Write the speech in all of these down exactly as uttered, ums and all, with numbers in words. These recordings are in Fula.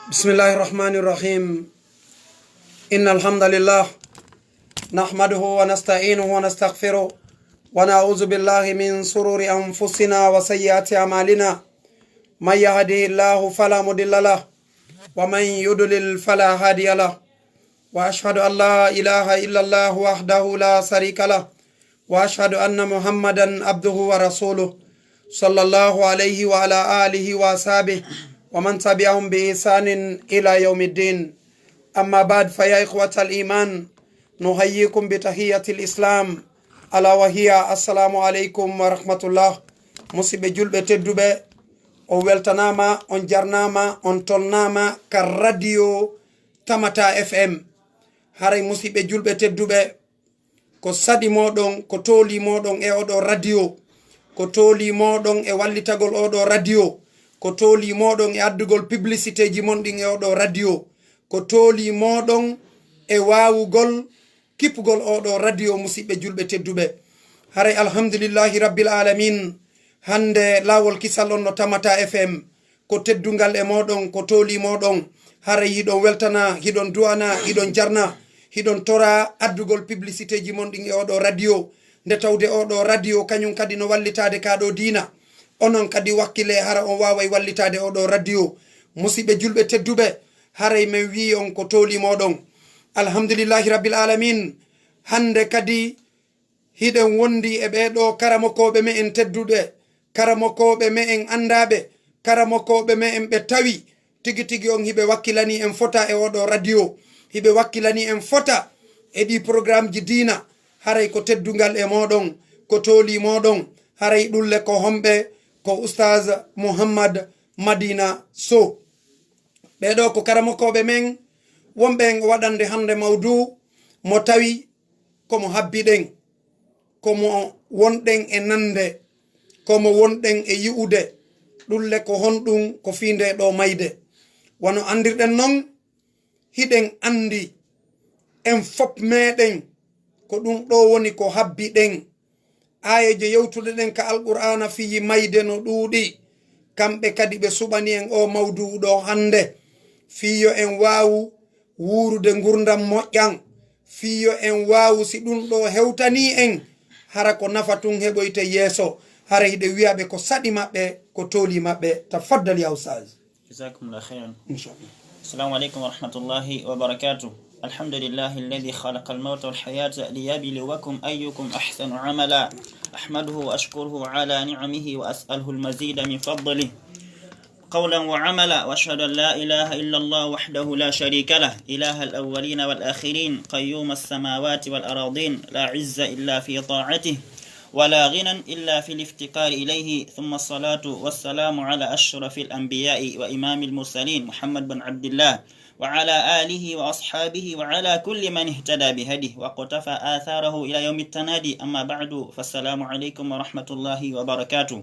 بسم الله الرحمن الرحيم. إن الحمد لله نحمده ونستعينه ونستغفره، ونعوذ بالله من شرور أنفسنا وسيئات أعمالنا. من يهده الله فلا مضل له، ومن يضلل فلا هادي له. وأشهد أن لا إله إلا الله وحده لا شريك له، وأشهد أن محمدا عبده ورسوله، صلى الله عليه وعلى آله وأصحابه ومن تبعهم بإحسان إلى يوم الدين. أما بعد، فيا إخوة الإيمان، نحييكم بتحية الإسلام، ألا وهي السلام عليكم ورحمة الله. Musidɓe julɓe tedduɓe, on weltanaama, on jarnaama, on tolnaama ka radio Tamata F M. Haray, musidɓe julɓe tedduɓe, ko saɗi mooɗon, ko tooli mooɗon e oɗo radio, ko tooli mooɗon e wallitagol oɗo radio, ko tooli mooɗon e addugol publicitéji mon ɗin e oɗo radio, ko tooli mooɗon e waawugol kippugol oɗo radio, musidɓe julɓe tedduɓe. Haray, alhamdulillahi rabbil alamin, hannde laawol kisal on no Tamata F M, ko teddungal e mooɗon, ko tooli mooɗon. Haray hiɗon weltana, hiɗon du'ana, hiɗon jarna, hiɗon tora addugol publicitéji mon ɗin e oɗo radio. Nde tawde oɗo radio kañum kadi no wallitaade ka ɗo diina, onon kadi wakkile hara on waaway wallitaade oɗo radio. Musidɓe julɓe tedduɓe, haray men wi'i on ko tooli mooɗon. Alhamdulillahi rabbil alamin. Hannde kadi hiɗen wondi e ɓee ɗoo karamokooɓe me'en tedduɓe, karamokooɓe me'en anndaaɓe, karamokooɓe me'en ɓe tawi tigi tigi on hiɓe wakkilanii en fota e oɗo radio, hiɓe wakkilanii en fota e ɗii programmeji diina. Haray ko teddungal e mooɗon, ko tooli mooɗon. Haray ɗulle ko homɓe? Ko Oustaz Mouhammad Madina Sow. Ɓee ɗoo ko karamokooɓe men wonɓe en waɗande hannde mawduu mo tawi ko mo habbiɗen, ko mo wonɗen e nande, ko mo wonɗen e yi'ude. Ɗulle ko honɗum? Ko fii ndee ɗoo mayde. Wano anndirɗen non, hiɗen anndi en fop meɗen ko ɗum ɗoo woni ko habbiɗen. Aayeeje yewtuɗe ɗen ka Alqur'aana fii mayde no ɗuuɗi. Kamɓe kadi ɓe suɓani en oo mawduu ɗoo hannde, fii yo en waawu wuurude ngurndan moƴƴan, fii yo en waawu, si ɗum ɗoo hewtanii en, hara ko nafa tun heɓoyte yeeso. Hara hiɗe wi'a ɓe ko saɗi maɓɓe, ko tooli maɓɓe. Tafaddal, yaa Ustaaz. جزاكم الله خيرا. إن شاء الله. السلام عليكم ورحمة الله وبركاته. الحمد لله الذي خلق الموت والحياة ليبلوكم أيكم أحسن عملا. أحمده وأشكره على نعمه وأسأله المزيد من فضله قولا وعملا. وأشهد أن لا إله إلا الله وحده لا شريك له، إله الأولين والآخرين، قيوم السماوات والأراضين، لا عز إلا في طاعته، ولا غنى إلا في الافتقار إليه. ثم الصلاة والسلام على أشرف الأنبياء وإمام المرسلين محمد بن عبد الله وعلى آله وأصحابه وعلى كل من اهتدى بهديه واقتفى آثاره إلى يوم التنادي. أما بعد، فالسلام عليكم ورحمة الله وبركاته.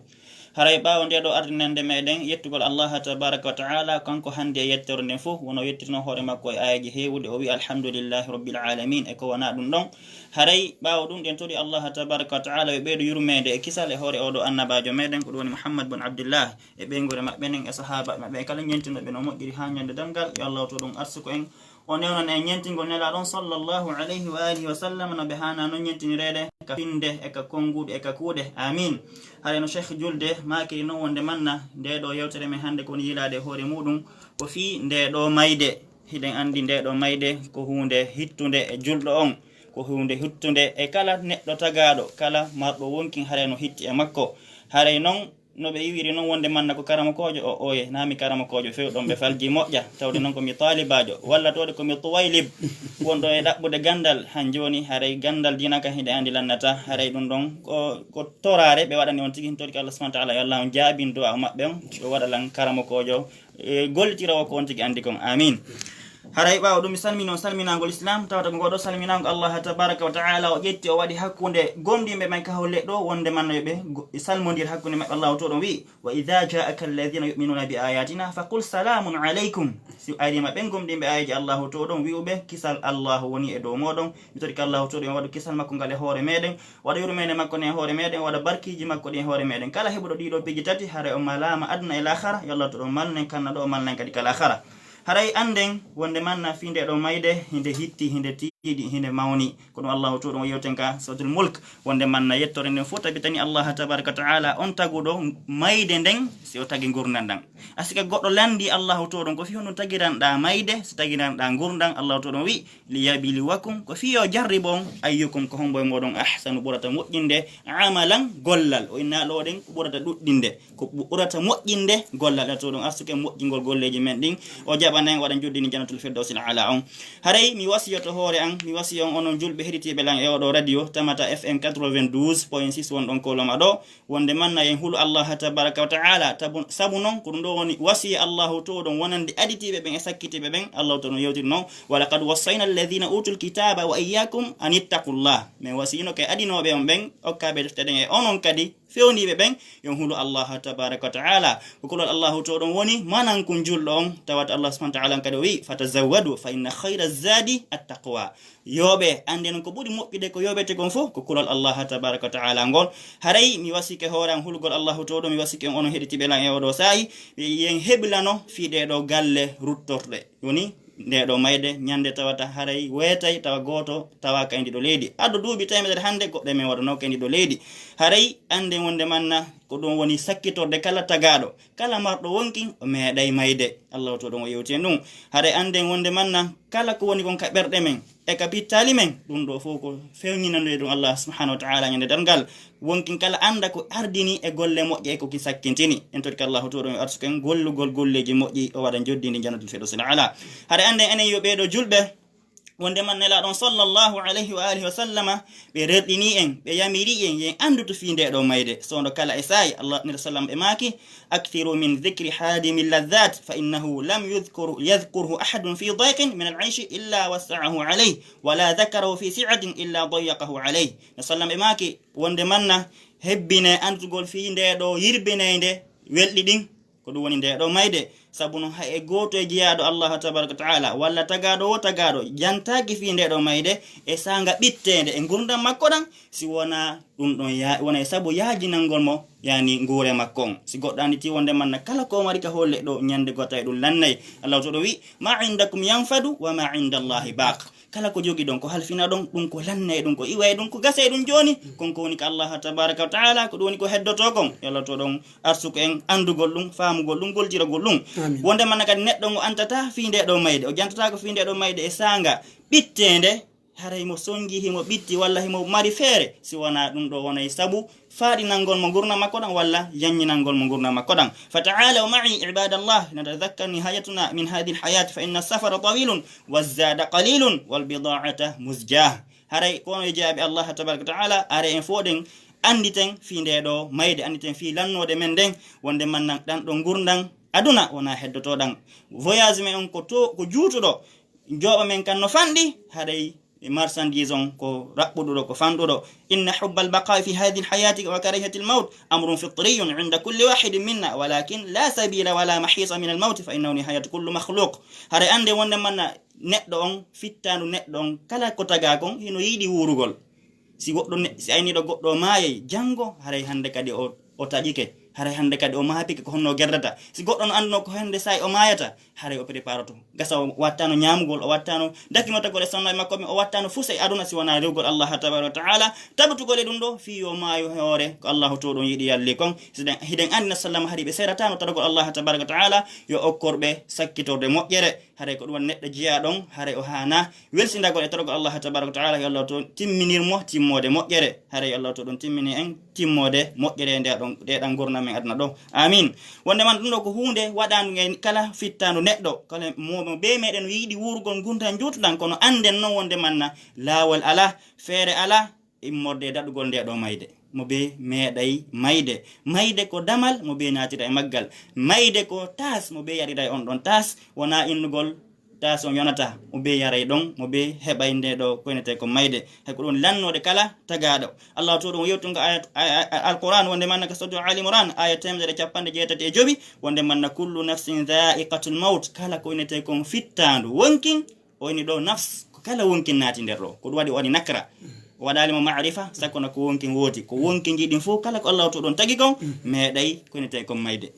Haray ɓaawo ndee ɗoo ardinande meɗen yettugol Allaha tabaraka wa ta'ala, kanko hannde e yettere nden fof, wono yettirno hoore makko e aayeeje heewuɗe, o wi'i, "Alhamdulillahi rabbil alamin," e ko wonaa ɗum ɗon. Haray ɓaawo ɗum, ɗen tori Allaha tabaraka wa ta'ala yo ɓeydu yurmeende e kisal e hoore oo ɗoo annabaajo meɗen, ko ɗum woni Muhammad bun Abdillah, e ɓeynguure maɓɓe nden, e sahaabaaɓe maɓɓe, e kala ñentinɗo ɓe no moƴƴiri haa ñande damngal. Yo Allah to ɗum arsuko en, o newnan en ñentingol Nelaaɗo on sallallahu alayhi wa alihi wa sallam no ɓe haana non ñentinireede ka finde, e ka konnguɗi, e ka kuuɗe. Amin. Haray no Cheikh Julde maakiri non wonde manna, ndee ɗoo yewtere men hannde ko woni yiilaade e hoore muuɗum, ko fii ndee ɗoo mayde. Hiɗen anndi ndee ɗoo mayde ko huunde hittunde e julɗo on, ko huunde hittunde e kala neɗɗo tagaaɗo, kala marɗo wonkin haray no hitti e makko. Haray non, no ɓe iwiri non wonde manna ko karamokoojo o, oye, naa mi karamokoojo few ɗon ɓe falji moƴƴa, tawde non ko mi taalibaajo, walla tawde ko mi tuwaylib, wonɗo e ɗaɓɓude ganndal. Han jooni, haray ganndal diina kan hiɗe anndi lannata, haray ɗum ɗon ko, ko toraare ɓe waɗani on tigi, hin torki Allah subhanahu wa ta'ala, yo Allah on jaabin du'a maɓɓe on, ɓe waɗa lan karamokoojo, e, gollitiroowo ko on tigi anndi kon. Amin. Haray ɓaawo ɗum mi salmini on salminaangol Islam, tawata ko ngoɗo salminaango Allah tabaraka wa ta'ala o ƴetti o waɗi hakkunde gomɗinɓe men ka hawle ɗo, wonde mannoyɓe go-, salmondir hakkunde maɓɓe. Allahu to ɗon wi'i, "Wa idha ja'aka alladhina yu'minuna bi ayatina faqul salamun alaykum." Si arima ɓen gomɗinɓe aayeeji Allahu to ɗon wi'uɓe, "Kisal Allahu woni e dow moɗon." Mi torike Allahu to ɗon waɗu kisal makko ngal e hoore meɗen, waɗa yurmeende makko nden e hoore meɗen, waɗa barkiiji makko ɗin e hoore meɗen. Kala heɓuɗo ɗiɗo piiji tati, haray o malaama aduna e laakhara, yo Allah to ɗon malnen kanna ɗo, o malnen kadi ka laakhara. Haray annden wonde manna fii nde ɗo mayde, hinde hitti, hinde tiiɗi, hinde mawni. Ko ɗum Allahu to ɗum o yewten ka Suratul Mulk. Wonde manna yettore nden fof tabitani Allah tabaraka wa ta'ala, on taguɗo mayde nden, si o tagi ngurndan ɗan. A sika goɗɗo landi Allahu to ɗum, ko fii honɗum tagiranɗa mayde, si tagiranɗa ngurndan, Allahu to ɗum wi, "Liyabluwakum", ko fii yo jarribo on, "Ayyukum", ko hombo e moɗon, "ahsanu", ɓurata moƴƴinde, "amalan", gollal. O inna ɗo ɗen ko ɓurata ɗuɗɗinde, ko ɓu-, ɓurata moƴƴinde gollal. E to ɗum arsuke moƴƴingol golleeji men ɗin, o jaɓana en, waɗa joddini Jannatul Firdawsil Aala on. Haray mi wasiyoto hoore an, mi wasiyo on onon julɓe heɗitiiɓe lan e oɗo radio, Tamata F M quatre-vingt-douze point six wonɗon Koloma ɗo, wonde manna en hulu Allah tabaraka wa ta'ala, tabu-, sabu non ko ɗum ɗo woni wasiya Allahu to ɗon wonande aditiiɓe ɓen e sakkitiiɓe ɓen, Allahu to ɗon yewtiri non, "Wa laqad wassayna alladhina utul kitaba wa iyyakum an ittaqullah." Men wasiyino ke adinooɓe on ɓen, okkaaɓe defte ɗen e onon kadi fewniiɓe ɓen, yo on hulu Allah tabaraka wa ta'ala. Ko kulol Allahu to ɗon woni, manan kun julɗo on, tawata Allah subhanahu wa ta'ala on kadi o wi, "Fatazawwadu fa inna khayra zadi at-taqwa." Yooɓe, annden ko ɓuri moƴƴude ko yooɓete kon fof, ko kulol Allah tabaraka wa ta'ala ngol. Haray mi wasike hoore an hulugol Allahu to ɗo, mi wasike on onon heɗitiiɓe lan e oɗo saa'i, yen hebilano fii ɗee ɗo galle ruttorɗe. Woni nde ɗo mayde, ñande tawata haray weetay tawa gooto tawa kayndi ɗo leydi. Addu duuɓi teemedere hannde goɗɗo e men waɗano kayndi ɗo leydi. Haray annden wonde manna ko ɗum woni sakkitorde kala tagaaɗo, kala marɗo wonkin o meeɗay mayde. Allahu to ɗum o yewti en ɗum. Haray annden wonde manna kala ko woni kon ka ɓerɗe men e ka pittaali men, ɗum ɗo fof ko fewñinande ɗum Allah subhanahu wa ta'ala ñande darngal. Wonkin kala annda ko ardini e golle moƴƴe e ko ki sakkintini. En torike Allahu to ɗum o arsuken gollugol golleeji moƴƴi, o waɗa joddindi Jannatul Firdawsil Aala. Haray annden enen yo ɓee ɗo julɓe, wonde man Nelaaɗo on sallallahu alayhi wa alihi wa sallama, ɓe rerɗini en, ɓe yamiri en, yen anndutu fii nde ɗo mayde. Sondo kala e saa'i, Allah, Nelaaɗo sallam ɓe maaki, "Akthiru min dhikri hadimi ladhat, fa innahu lam yadhkuru, yadhkurhu ahadun fi dayqin min al-ayshi illa wassa'ahu alayh, wa la dhakarahu fi si'atin illa dayyaqahu alayh." Nelaaɗo sallam ɓe maaki, wonde manna hebbine anndutugol fii nde ɗo yirbineyde welɗi ɗin, ko ɗum woni nde ɗo mayde. Sabu non hay e gooto e jeyaaɗo Allah tabaraka wa ta'ala, walla tagaaɗo wo tagaaɗo, jantaaki fii nde ɗo mayde e saanga ɓitteende e ngurndan makko ɗan, si wonaa ɗum ɗon ya-, wona e sabu yaajinangol mo, yani nguure makko on. Si goɗɗo annditi wonde manna kala ko o mari ka holle ɗo, ñande gota e ɗum lannay. Allah to ɗo wi, "Ma indakum yanfadu wa ma inda Allahi baq." Kala ko jogiɗon, ko halfinaɗon, ɗum ko lannay, ɗum ko iway, ɗum ko gasay, ɗum jooni. Kon ko woni ko Allah tabaraka wa ta'ala, ko ɗum woni ko heddotoo kon. Yo Allah to ɗon arsuko en anndugol ɗum, faamugol ɗum, goltiragol ɗum. Amin. Wonde manna kadi neɗɗo ngo antataa fii nde ɗo mayde, o jantataako fii nde ɗo mayde e saanga ɓitteende, haray mo songi, himo ɓitti, walla himo mari feere, si wonaa ɗum ɗo wonay sabu faaɗinangol mo ngurndan makko ɗan, walla yanñinangol mo ngurndan makko ɗan. Fa ta'alaw ma'i ibadallah, natadhakkar nihayatuna min hadhihi al-hayat, fa inna as-safara tawilun, wa zada qalilun, wal bida'ata muzjah. Haray kono e jeyaaɓe Allah tabaraka wa ta'ala, are en fof ɗen annditen fii nde ɗo mayde, annditen fii lannoode men nden, wonde manna ɗan ɗo ngurndan aduna wona heddoto ɗan. Voyage men on ko to, ko juutuɗo, jooɓo men kan no fanɗi, haray e marchandise on ko raɓɓuɗuɗo, ko fanɗuɗo. Inna hubbal baqa'i fi hadhihi al-hayati wa karahiyati al-mawt amrun fitriyun inda kulli wahidin minna, walakin la sabila wala mahisa min al-mawt, fa innahu nihayatu kulli makhluq. Haray annde wonde manna neɗɗo on, fittaandu neɗɗo on, kala ko tagaa kon, hino yiɗi wuurugol. Si goɗɗo ne-, si ayniiɗo goɗɗo maayay, janngo, haray hannde kadi o, o taƴike. Haray hannde kadi o maapike ko honno o gerdata. Si goɗɗo no annduno ko hannde saa'i o maayata, haray o préparoto. Gasa o wattaano ñaamugol, o wattaano dakimotagol e sonnaaɓe makko ɓen, o wattaano fuse e aduna si wonaa rewgol Allah tabaraka wa ta'ala, tabitugol e ɗum ɗo, fii yo maayo hoore ko Allahu to ɗum yiɗi yalli kon. Si ɗen, hiɗen anndi na sallama hari ɓe serataano tadagol Allah tabaraka wa ta'ala, yo okkor ɓe sakkitorde moƴƴere. Haray ko ɗum woni neɗɗo jeyaa ɗon, haray o haana welsindagol e torogol Allah tabaraka wa ta'ala, yo Allah to timminir mo timmoode moƴƴere. Haray yo Allah to ɗum timmini en timmoode moƴƴere e nde ɗon, ɗe ɗan ngurndan men aduna ɗo. Amin. Wonde man ɗum ɗo ko huunde waɗaande e kala fittaandu neɗɗo, kala mo, mo bee meɗen yiɗi wuurugol ngurndan njuutuɗan, kono annden non wonde manna laawol alaa, feere alaa, immorde e daɗugol nde ɗo mayde. Mo bee meeɗay mayde. Mayde ko damal, mo bee naatira e maggal. Mayde ko taas, mo bee yarira e on ɗon taas. Wonaa innugol taas on yonata, mo bee yaray ɗon, mo bee heɓay nde ɗo ko inetee ko mayde. Hay ko ɗum lannoode kala tagaaɗo. Allah to ɗum o yewtungo ayat, ay-, ay-, ay-, Alquran wonde manna ka Suratu Ali Imran, aya teemedere e cappanɗe jeetati e jowi, wonde manna kullu nafsin dha'iqatul mawt, kala ko inetee kon fittaandu wonkin, o ini ɗo nafs, ko kala wonkin naati nder ɗo. Ko ɗum waɗi o waɗi nakra. O waɗaali mo ma'rifa, sakko na ko wonkin woodi. Ko wonkin jiɗin fof, kala ko Allah to ɗon tagi kon, meeɗay ko inetee kon mayde.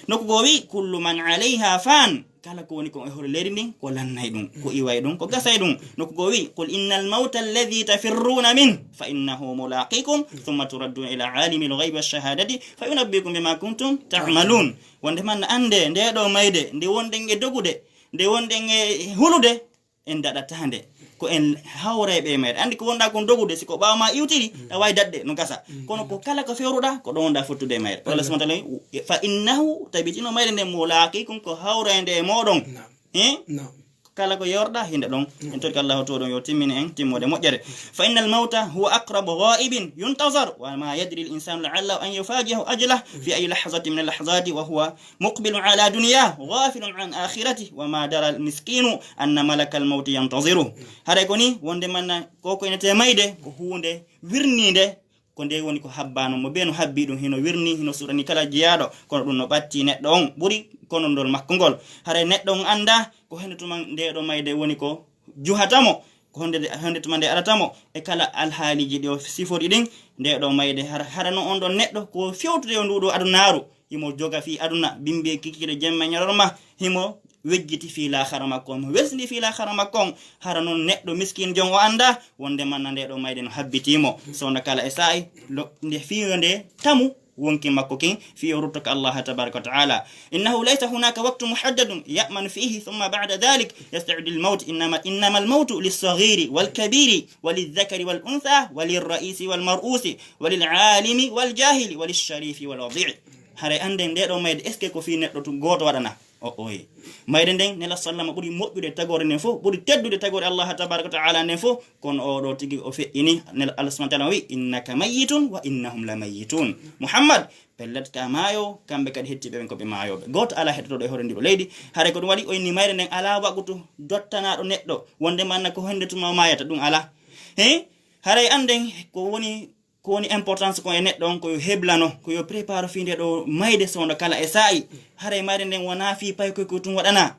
Nokku goo wi, "Kullu man alayha fan." Kala ko woni kon e hoore leydi ndin, ko lannay ɗum, ko iway ɗum, ko gasay ɗum. Nokku goo wi, "Qul innal mawta alladhi tafirruna min, fa innahu mulaqikum, thumma turadduna ila alimil ghaybi wash shahadati, fa yunabbiukum bima kuntum ta'malun." Wonde man annde, nde ɗo mayde, nde wonɗen e dogude, nde wonɗen e hulude, en daɗataa nde. Ko en hawray ɓe e mayre. Anndi ko wonɗaa kon dogude, si ko ɓaawo ma iwtiri, a waawi daɗde, no gasa. Kono ko kala ko fewruɗaa, ko ɗon wonɗaa fottude e mayre. Allah subhanahu wa ta'ala wi, "Fa innahu, tabitino mayre nden, mulaqikum, ko hawraynde e mooɗon." Naam. Eh? Naam. Kala ko yorɗaa, hinde ɗon. En torki Allahu ta'ala yo timmine en timmoode moƴƴere. "Fa innal mawta huwa aqrabu ghaibin yuntazar, wa ma yadri al insanu la'allahu an yufaji'ahu ajlah fi ayi lahzatin min al lahzati wa huwa muqbilun ala dunya, ghafilun an akhirati, wa ma dara al miskinu anna malakal mawti yantaziru." Haray ko ni, wonde manna ko ko inete mayde, ko huunde wirniinde, ko nde woni ko habbano mo bee no habbi ɗum, hino wirni, hino suɗani kala jeyaaɗo, kono ɗum no ɓatti neɗɗo on ɓuri konondol makko ngol. Haray neɗɗo on annda ko hende tuma nde ɗo mayde woni ko juhata mo, ko honde, honde tuma nde arata mo, e kala alhaaliiji ɗi o sifori ɗin, nde ɗo mayde hara, hara no on ɗon neɗɗo ko fewtude e ndu ɗo adunaaru, himo joga fii aduna, bimbi e kikiiɗe jemma e ñalorma, himo wejjiti fii laakhara makko on, himo welsindi fii laakhara makko on. Hara non neɗɗo miskin jon o annda wonde manna nde ɗo mayde no habbiti mo. So nde kala e saa'i, lo-, nde fii yo nde tamu wonki makko kin, fii o rutto ka Allah tabaraka wa ta'ala. "Innahu laysa hunaka waqtun muhaddadun ya'manu fihi thumma ba'da dhalik yasta'iddu lil mawt. Innama, innama al mawtu lis saghiri wal kabiri wa lidh dhakari wal untha wa lir ra'isi wal mar'usi wa lil alimi wal jahili wa lish sharifi wal wadi'i." Haray annden nde ɗo mayde, est-ce que ko fii neɗɗo tun gooto waɗana? O, oye. Mayde nden, Nela sallama ɓuri moƴƴude tagoore nden fof, ɓuri teddude tagoore Allah tabaraka wa ta'ala nden fof, kono o ɗo tigi o feƴƴini, Nela Allah subhanahu wa ta'ala wi, "Innaka mayyitun wa innahum lamayyitun." Muhammad, pellet ka maayo, kamɓe kadi hettiiɓe ɓen ko ɓe maayooɓe. Gooto alaa heɗotooɗo e hoore ndi ɗo leydi. Haray ko ɗum waɗi o inni mayre nden alaa wagutu dottanaaɗo neɗɗo, wonde manna ko hende tuma o maayata, ɗum alaa. He? Haray annden ko woni ko woni importance ko e neɗɗo on, ko yo heblano, ko yo prépare fii nde ɗo mayde soondo kala e saa'i. Haray mayde nden wonaa fii paykoy ko tun waɗana,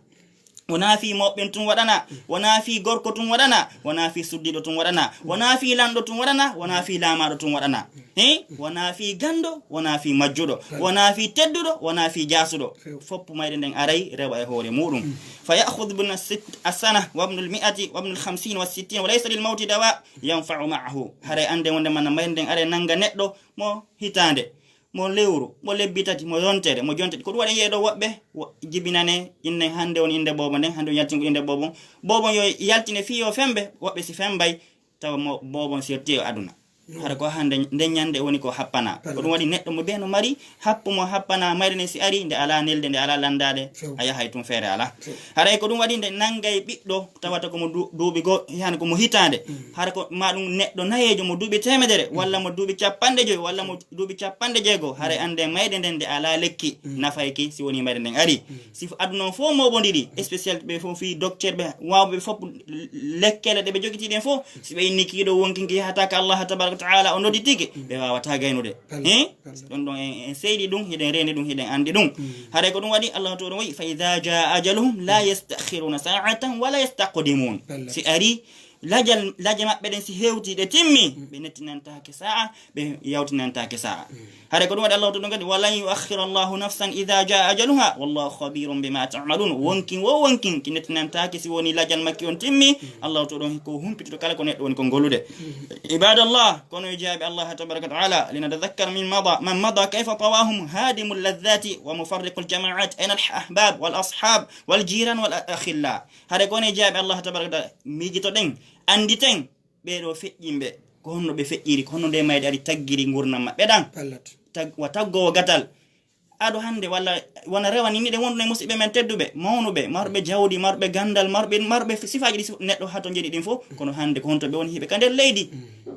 wonaa fii mawɓe ɓen tun waɗana, wonaa fii gorko tun waɗana, wonaa fii suddiiɗo tun waɗana, wonaa fii lanɗo tun waɗana, wonaa fii laamaaɗo tun waɗana. He? Wonaa fii ganndo, wonaa fii majjuɗo, wonaa fii tedduɗo, wonaa fii jaasuɗo. Foppu mayde nden aray rewa e hoore muuɗum. "Fa ya'khudhu ibnu sitt-, as-sana wa ibnu al-mi'ati wa ibnu al-khamsina wa sittina wa laysa lil mawti dawa yanfa'u ma'ahu." Haray annden wonde manna mayde nden aray nannga neɗɗo mo hitaande, mo lewru, mo lebbi tati, mo yontere, mo jonte ɗiɗi. Ko ɗum waɗi yeeɗo woɓɓe wo-, jibinane innen hannde woni innde boobo nden, hannde woni yaltingol innde boobo. Boobo yo yaltine fii yo fembe, woɓɓe si fembay, tawa mo boobon sirti e aduna. Hara ko hande nden ñande woni ko happana. Ko ɗum waɗi neɗɗo mo bee no mari happu mo happana mayre nden si ari nde alaa nelde, nde alaa landaade, a yahay tun feere alaa. Haray ko ɗum waɗi nde nanngay ɓiɗɗo tawata ko mo du-, duuɓi goo, yani ko mo hitaande. Hara ko ma ɗum neɗɗo nayeejo mo duuɓi teemedere, walla mo duuɓi capanɗe joy, walla mo duuɓi capanɗe jeego. Haray annde mayde nden nde alaa lekki nafayki si woni mayde nden ari. Si f-, aduna on fof mooɓondiri, spécialité ɓe fof fii docteur ɓe waawɓe fof lekkele ɗe ɓe jogitii ɗen fof, si ɓe inni kiiɗo wonki ngi yahataa ka Allah tabaraka wa taala o nodditike, ɓe waawataa gaynude. Hein? Ɗon ɗon en, en seydi ɗum, hiɗen reeni ɗum, hiɗen anndi ɗum. Haray ko ɗum waɗi Allah to ɗum waɗi, "Fa idha jaa ajaluhum la yastakhiruna sa'atan wa la yastaqdimun." Si ari, lajal, laje maɓɓe ɗen si hewti, ɗe timmi, ɓe nettinantaake sa'a, ɓe yawtinantaake sa'a. Haray ko ɗum waɗi Allah to ɗum kadi, "Wa lan yuakhkhira Allahu nafsan idha jaa ajaluha, wallahu khabirun bima ta'malun." Wonkin wo wonkin, ki nettinantaake si woni lajal makki on timmi, Allah to ɗum ko humpitoto kala ko neɗɗo woni ko ngolude. Ibadallah, kono e jaabi Allah tabaraka wa taala, "Linatadhakkara min mada, man mada, kayfa tawahum hadimul ladhati wa mufarriqul jamaat, ayna al ahbab wal ashab wal jiran wal akhilla." Haray kono e jaabi Allah tabaraka wa taala, miijitoɗen, annditen, ɓee ɗoo feƴƴinɓe, ko honno ɓe feƴƴiri, ko honno nde mayde ari taggiri ngurndan maɓɓe ɗan? Tag-, wa taggoowo gatal. Aɗo hannde walla wona rewani ni ɗen wonduno e musiɓɓe men tedduɓe, mawnuɓe, marɓe jawdi, marɓe ganndal, marɓe, marɓe sifaaji ɗi sif-, neɗɗo hato njeɗi ɗin fof, kono hannde ko honto ɓe woni hiɓe ka nder leydi?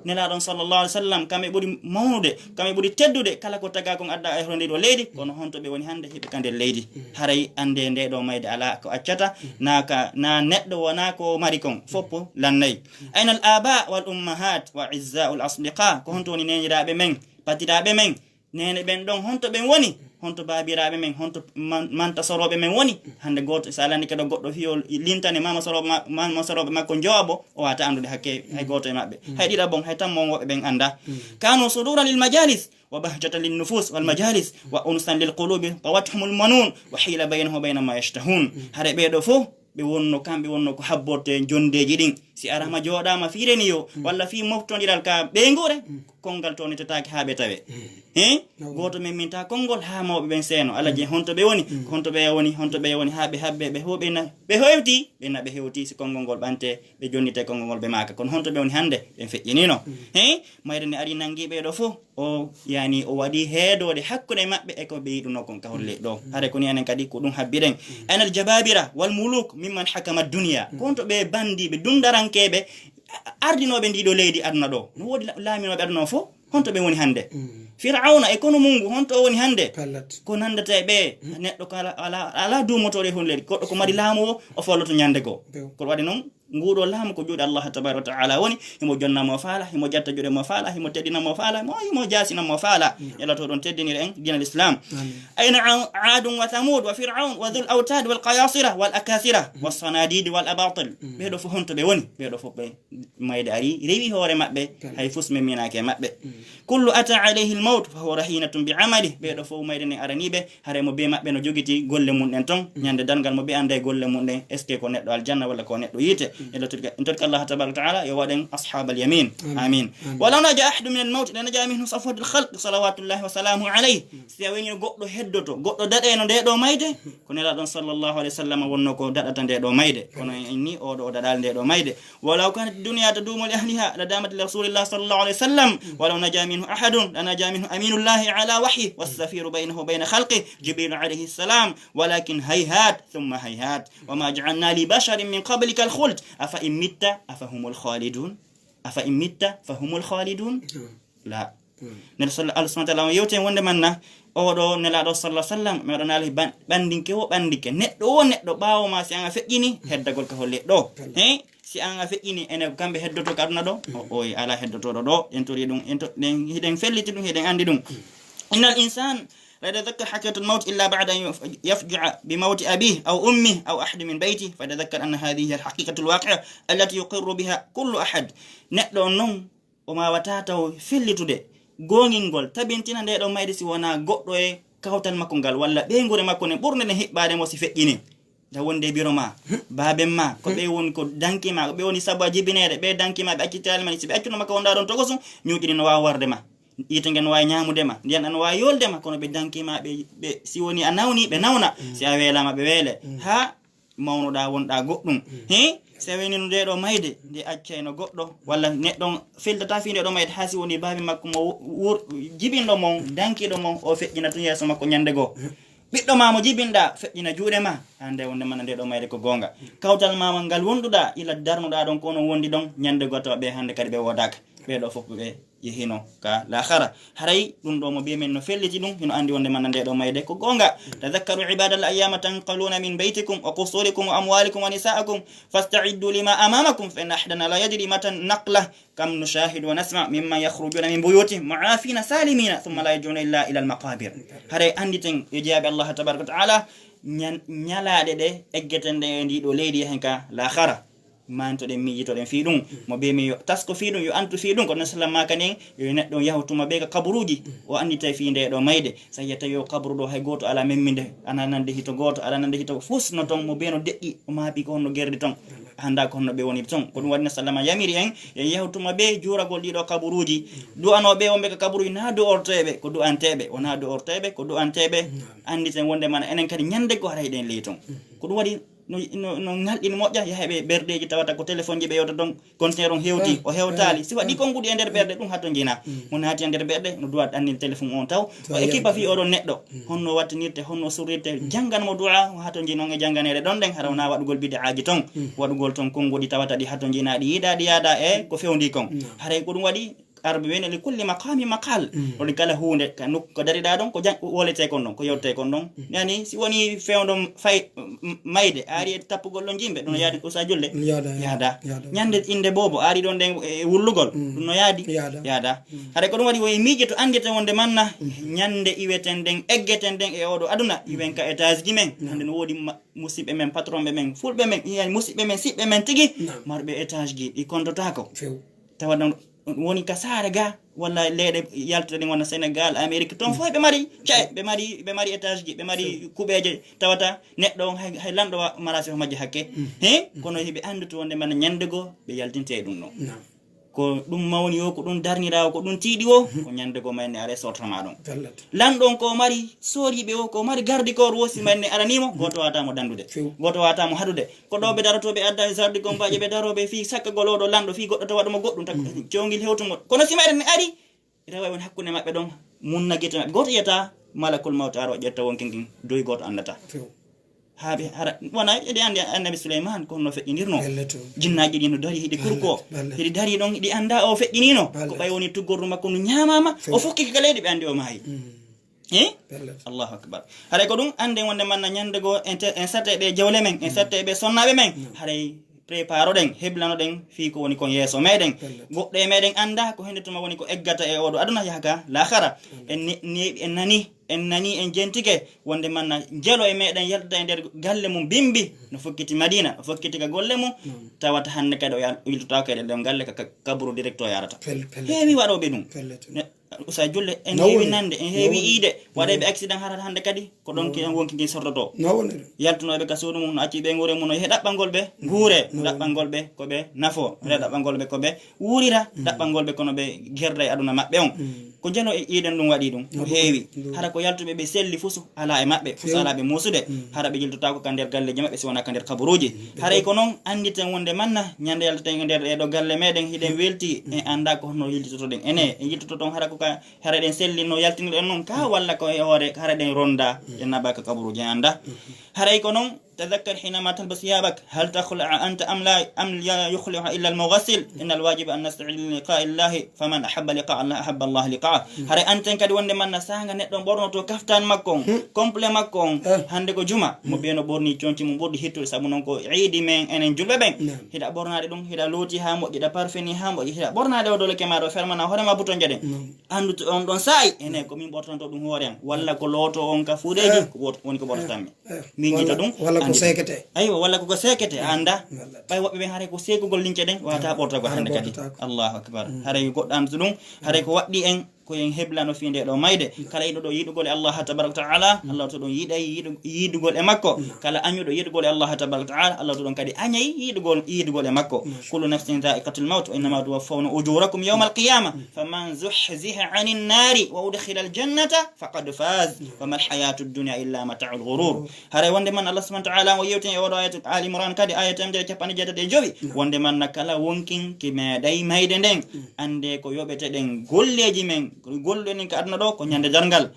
Nelaaɗo on sallallahu alaihi wasallam, kamɓe ɓuri mawnude, kamɓe ɓuri teddude, kala ko tagaa kon adda e hoore nde ɗoo leydi, kono honto ɓe woni hannde hiɓe ka nder leydi? Haray annde nde ɗoo mayde alaa ko accata, naa ka, naa neɗɗo wonaa ko mari kon, fof lannay. Ayna al aba wal ummahat wa izza'u al asdiqa, ko honto woni neeniraaɓe men, patiraaɓe men, Neene ɓen ɗon, honto ɓen woni? Honto baabiraaɓe men, honto man-, manta sorooɓe men woni? Hannde gooto, so a landike ɗo goɗɗo fiyo lintane mama sorooɓe ma-, mama sorooɓe makko njooɓo, o wata anndude hakke hay gooto e maɓɓe. Hay ɗiɗaɓon, hay tammo on woɓɓe ɓen annda. Kanu sururan lil majalis, wa bahjatan lin nufus wal majalis, wa unsan lil qulubi, tawathumul manun, wa hila baynahu wa bayna ma yashtahun. Hare ɓee ɗo fof, ɓe wonno, kamɓe wonno ko habborte jondeeji ɗin. Si arama jooɗaama fii reniyo, walla fii moftondiral ka ɓeynguure, konngal townitetaake haa ɓe tawe. He? Gooto memminta konngol haa mawɓe ɓen seeno. Ala je honto ɓe woni, ko honto ɓe woni, honto ɓe woni, haa ɓe habbe, ɓe ho-, ɓe na-, ɓe hewti, ɓe na ɓe hewti, si konngol ngol ɓante, ɓe jonnite konngol ngol ɓe maaka. Kono honto ɓe woni hannde? Ɓen feƴƴinino. He? Mayre nde ari nangi ɓee ɗo fof. O, yani, o waɗi heedoode hakkunde maɓɓe e ko ɓe yiɗuno kon ka holle ɗo. Hare ko ni enen kadi ko ɗum habbiɗen. Ainal jababira wal muluk mimman hakama dunya. Ko honto ɓe bandiiɓe, dundarankeeɓe, a-, ardinooɓe ndi ɗo leydi aduna ɗo? No woodi la-, laaminooɓe aduna o fof? Honto ɓe woni hannde? Firawna e kono mungu, honto o woni hannde? Ko nandata e ɓe, neɗɗo ko ala, ala, ala duumotooɗo e holle, goɗɗo ko mari laamu o, o folloto ñande goo. Ko waɗi noon, nguɗo laamu ko juuɗe Allah tabaraka wa ta'ala woni, himo jonna mo faala, himo jatta juuɗe mo faala, himo teddina mo faala, mo, himo jaasina mo faala. Yalla to ɗon teddinire en diinal Islam. Amin. Ayna a-, Aadun wa Thamuud wa Fir'awn wa dhul awtaad wal qayaasira wal akaasira was sanaadiid wal abaatil. Ɓee ɗo fof honto ɓe woni? Ɓee ɗo fof ɓe mayde ari, rewi hoore maɓɓe, hay fus memminaaki e maɓɓe. Kullu ata alayhi al-mawt fa huwa rahinatun bi amali. Ɓee ɗo fof mayde nden araniiɓe, hare mo bee maɓɓe no jogiti golle mum ɗen ton. Ñande darngal mo bee annda e golle mum ɗen, est-ce que ko neɗɗo aljanna walla ko neɗɗo yiite? En torki, en torki Allah tabaraka wa ta'ala yo waɗen ashabal yamin. Amin. Amin. Walaw naja ahadun min al-mawt la naja minhu safwatul khalq salawatullahi wa salamuhu alayhi. Si a woni goɗɗo heddoto, goɗɗo daɗeno nde ɗo mayde, ko Nelaaɗo on sallallahu alayhi wa sallam wonno ko daɗata nde ɗo mayde. Kono en ni oɗo o daɗal nde ɗo mayde. ولو كانت الدنيا تدوم لأهلها لدامت لرسول الله صلى الله عليه وسلم، ولو نجا منه أحد لنجا منه أمين الله على وحيه والسفير بينه وبين خلقه جبريل عليه السلام، ولكن هيهات ثم هيهات، وما جعلنا لبشر من قبلك الخلد، أفإن مت أفهم الخالدون، أفإن مت فهم الخالدون. La. Nelaaɗo sall-, Allah subhanahu wa ta'ala on yewti en wonde manna, oɗo Nelaaɗo sallallahu alaihi wasallam, mi waɗanaali ban-, ɓandinke wo ɓandinke, neɗɗo wo neɗɗo ɓaawo ma, si an a feƴƴini, heddagol ka holle ɗo. He? Si an a feƴƴini, ene kamɓe heddoto ka aduna ɗo? O, oy, ala heddotoɗo ɗo. En tori ɗum, en to-, ɗen, hiɗen felliti ɗum, hiɗen andi ɗum. إن الإنسان لا يتذكر حقيقة الموت إلا بعد أن يف-، يفجع بموت أبيه أو أمه أو أحد من بيته، فيتذكر أن هذه هي الحقيقة الواقعة التي يقر بها كل أحد. Neɗɗo on non, o waawata taw fellitude goongingol, tabintina nde ɗo mayde si wonaa goɗɗo e kawtal makko ngal, walla ɓeynguure makko nden ɓurnde nden hiɓɓaade mo si feƴƴini. Nda wonde e biro ma, baaben ma, ko ɓe woni ko danki ma, ko ɓe woni sabu a jibineede, ɓe danki ma, ɓe accitaali ma, si ɓe accuno ma ko wonɗaa ɗon tokosu, ñuuƴi ɗi no waawa warde ma, yiite ngen no waawi ñaamude ma, ndiyan ɗan no waawi yoolde ma, kono ɓe danki ma, ɓe, ɓe, si woni a nawni, ɓe nawna, si a weelaama, ɓe weele. Haa mawnoɗaa, wonɗaa goɗɗum. He? Si a weenino nde ɗo mayde, nde accayno goɗɗo, walla neɗɗo on feltata fii nde ɗo mayde, haa si woni baabi makko mo wor-, jibinɗo mon, dankiiɗo mon, o feƴƴina tun yeeso makko ñande goo. Ɓiɗɗo ma mo jibinɗaa, feƴƴina juuɗe ma, hande wonde mana nde ɗo mayde ko goonga. Kawtal ma ngal wonduɗaa, ila darnuɗaa ɗon, ko onon wondi ɗon, ñande goo tawa ɓe hande kadi ɓe woodaaka. Ɓee ɗo fof ɓe yehino ka laakhara. Haray ɗum ɗo mo be men no felliti ɗum, hino andi wonde mana nde ɗo mayde ko goonga. تذكروا عباد الله أيام تنقلون من بيتكم وقصوركم وأموالكم ونساءكم فاستعدوا لما أمامكم فإن أحدنا لا يدري متى النقلة كم نشاهد ونسمع ممن يخرجون من بيوتهم معافين سالمين ثم لا يرجعون إلا إلى المقابر. Haray anditen yo jeyaaɓe Allah tabaraka wa ta'ala ñan-, ñalaaɗe ɗe eggeten ɗe e ndi ɗo leydi yahen ka laakhara. Mantoɗen, miijitoɗen fii ɗum. Mo be mi yo tasko fii ɗum, yo antu fii ɗum. Ko ɗum sallam maaka nden, yo neɗɗo on yahu tuma be ka kaburuuji, o annditay fii nde ɗo mayde. So a yiya tawi o kaburu ɗo, hay gooto alaa memminde, alaa nande hito gooto, alaa nande hito, fus no ton, mo be no deƴƴi, o maapi ko honno gerdi ton, a anndaa ko honno ɓe woniri ton. Ko ɗum waɗi no sallama yamiri en, en yahu tuma be juuragol ɗiɗo kaburuuji. Du'anooɓe wonɓe ka kaburuuji, naa du'orteeɓe, ko du'anteeɓe, wonaa du'orteeɓe, ko du'anteeɓe. Annditen wonde mana enen kadi ñande goo haray hiɗen ley ton. Ko ɗum waɗi no, no, no ŋalɗini moƴƴa, yaha ɓe ɓerɗeeji tawata ko téléphone ji ɓe yewta ton, conteneur on hewti, o hewtaali. Si waɗi konguɗi e nder ɓerɗe, ɗum hatonjina. Mo naati e nder ɓerɗe, no duwa ɗannil téléphone on taw. O équipe fii oɗon neɗɗo. Honno wattinirte, honno surrirte, janngan mo du'a, o hatonji noon e jannganeede ɗon ɗen, hara wonaa waɗugol bid'aaji ton, waɗugol ton konguɗi tawata ɗi hatonjina, ɗi yiɗaa, ɗi yaada e ko fewndi kon. Haray ko ɗum waɗi, Arɓe wiyno li kulli maqami maqal. Woni kala huunde ka nokku ko dariɗaa ɗon, ko jan-, wolete kon ɗon, ko yewtete kon ɗon. Yani si woni fewndo fay, m-, mayde, a ari e tappugol ɗon jimɓe, ɗum no yaadi usa julde? Yaada, yaada. Yaada. Ñande innde boobo, a ari ɗon ɗen e wullugol, ɗum no yaadi? Yaada. Yaada. Haɗa ko ɗum waɗi woye miijo to anndite wonde manna, ñande iweten ɗen, eggeten ɗen e oɗo aduna, iwen ka étage ji men. Hannde no woodi ma-, musidɓe men, patron ɓe men, fulɓe men, yani musidɓe men, siɓɓe men tigi, marɓe étage ji, ɗi kontotaako. Few. Tawa ɗon woni ka saare ga, walla leyɗe yaltuɗe ɗen wona Sénégal, Amérique, ton fof ɓe mari cae, ɓe mari, ɓe mari étage ji, ɓe mari kuɓeeje, tawata neɗɗo on hay, hay lanɗo wa-, mara sifo majje hakke. He? Kono hiɓe anndude wonde mana ñande goo ɓe yaltinte e ɗum ɗon. Naam. Ko ɗum mawni o, ko ɗum darnira o, ko ɗum tiiɗi o, ko ñande goo mayne are sortama ɗon. Lanɗo on ko mari sooriiɓe o, ko mari garde corps o, si mayne aranimo, gooto wata mo dandude. Few. Gooto wata mo haɗude. Ko ɗo ɓe darotoo, ɓe adda e sardi gombaaje, ɓe daroo ɓe fii sakkagol oɗo lanɗo, fii goɗɗo tawa ɗum goɗɗum, tak-, cewngil hewtu mo. Kono si mayre ne ari, rewa woni hakkunde maɓɓe ɗon, munna gite maɓɓe. Gooto yiyata malakul mawti aro ƴetta wonkin kin, doy gooto anndata. Few. Haa ɓe hara, wona eɗi anndi Annabi Suleyman, ko honno feƴƴinirno. Belleto. Jinnaaji ɗi no dari, hiɗi kurko. Belleto. Hiɗi dari ɗon, hiɗi annda o feƴƴinino. Belleto. Ko ɓay woni tuggordu makko ndu ñaamaama, few, o fokkike ka leydi, ɓe anndi o maayi. He? Pellet. Allahu akbar. Haray ko ɗum annden wonde manna ñande goo en te-, en satte ɓe jawle men, en satte ɓe sonnaaɓe men. Haray préparo ɗen, heblano ɗen fii ko woni kon yeeso meɗen. Pellet. Goɗɗo e meɗen annda ko hende tuma woni ko eggata e oɗo aduna yaha ka laakhara. Pellet. En ne-, ne-, en nani, en nani, en jentike wonde manna jelo e meɗen yaltata e nder galle mum bimbi, no fokkiti Madina, no fokkiti ka golle mum, tawata hannde kadi o yal-, o yiltotaako e ɗen galle ka, ka kaburu direct o yarata. Pel-, pellet. Heewi waɗooɓe ɗum. Pellet. Ne-, Usa julle, en heewi nande, en heewi iide. Waɗayɓe accident harata hannde kadi, ko ɗon ki en wonki kin sortoto. Yaltunooɓe ka suudu mum, no acci ɓe nguure mum, no he ɗaɓɓangol ɓe nguure, no ɗaɓɓangol ɓe ko ɓe nafo, no ɗaɓɓangol ɓe ko ɓe wuurira, ɗaɓɓangol ɓe kono ɓe gerda e aduna maɓɓe on. Ko jalo e iiden ɗum waɗi ɗum, no heewi. Hara ko yaltuɓe ɓe selli fusu, alaa e maɓɓe, fusu alaa ɓe muusude. Hara ɓe yiltotaako ka nder galleeji maɓɓe, si wonaa ka nder kaburuuji. Haray ko noon, annditen wonde manna, ñande yaltaten e nder ɗee ɗoo galle meɗen, hiɗen welti, en anndaa ko honno yiltotoɗen. Ene, en yiltoto toon hara ko ka, hara ɗen selli no yaltinirɗen noon ka, walla ko e hoore, hara ɗen ronda, ɗen naɓa ka kaburuuji, en anndaa. Haray ko noon, تذكر حينما تلبس ثيابك، هل تخلع أنت أم لا، أم لا يخلعها إلا المغسل؟ إن الواجب أن نستعد للقاء الله، فمن أحب لقاء الله أحب الله لقاءه. Haray anten kadi wonde manna saanga neɗɗo on ɓornoto kaftan makko on, complet makko on, hannde ko juma, mo ɓe no ɓorni conci mum ɓurɗi hittude, sabu noon ko iidi men enen julɓe ɓen. Hiɗa ɓornaade ɗum, hiɗa looti haa moƴƴi, hiɗa parfeni haa moƴƴi, hiɗa ɓornaade o dole kema ɗo fermana hoore ma butonje ɗen. Anndu to on ɗon saa'i, ene ko min ɓortanto ɗum hoore am, walla ko looto on ka fuudeeji, ko woto, woni ko ɓortatammi. Min jito ɗum, walla ko seekete. Aywa, walla ko ko seekete, a annda. Ɓay woɓɓe ɓen haray ko seekugol lince ɗen, wata ɓortagol hannde kadi. Allahu akbar. Haray goɗɗo anndu ɗum, haray ko waɗɗi en, ko en heblano fii nde ɗo mayde. Kala yiɗuɗo yiɗugol e Allah tabaraka wa ta'ala, Allah to ɗon yiɗay yiɗu-, yiɗugol e makko. Kala añuɗo yiɗugol e Allah tabaraka wa ta'ala, Allah to ɗon kadi añay yiɗugol, yiɗugol e makko. كل نفس ذائقة الموت وإنما توفون أجوركم يوم القيامة فمن زحزح عن النار وأدخل الجنة فقد فاز وما الحياة الدنيا إلا متاع الغرور. Haray wonde man Allah subhanahu wa ta'ala o yewtini e oɗo ayat Al Imran kadi aya temedere capanɗe jeetati e jowi. Wonde man na kala wonkin ki meeɗay mayde nden. Ande ko yoɓete ɗen golleeji men, golluɗen ka aduna ɗo ko ñande darngal.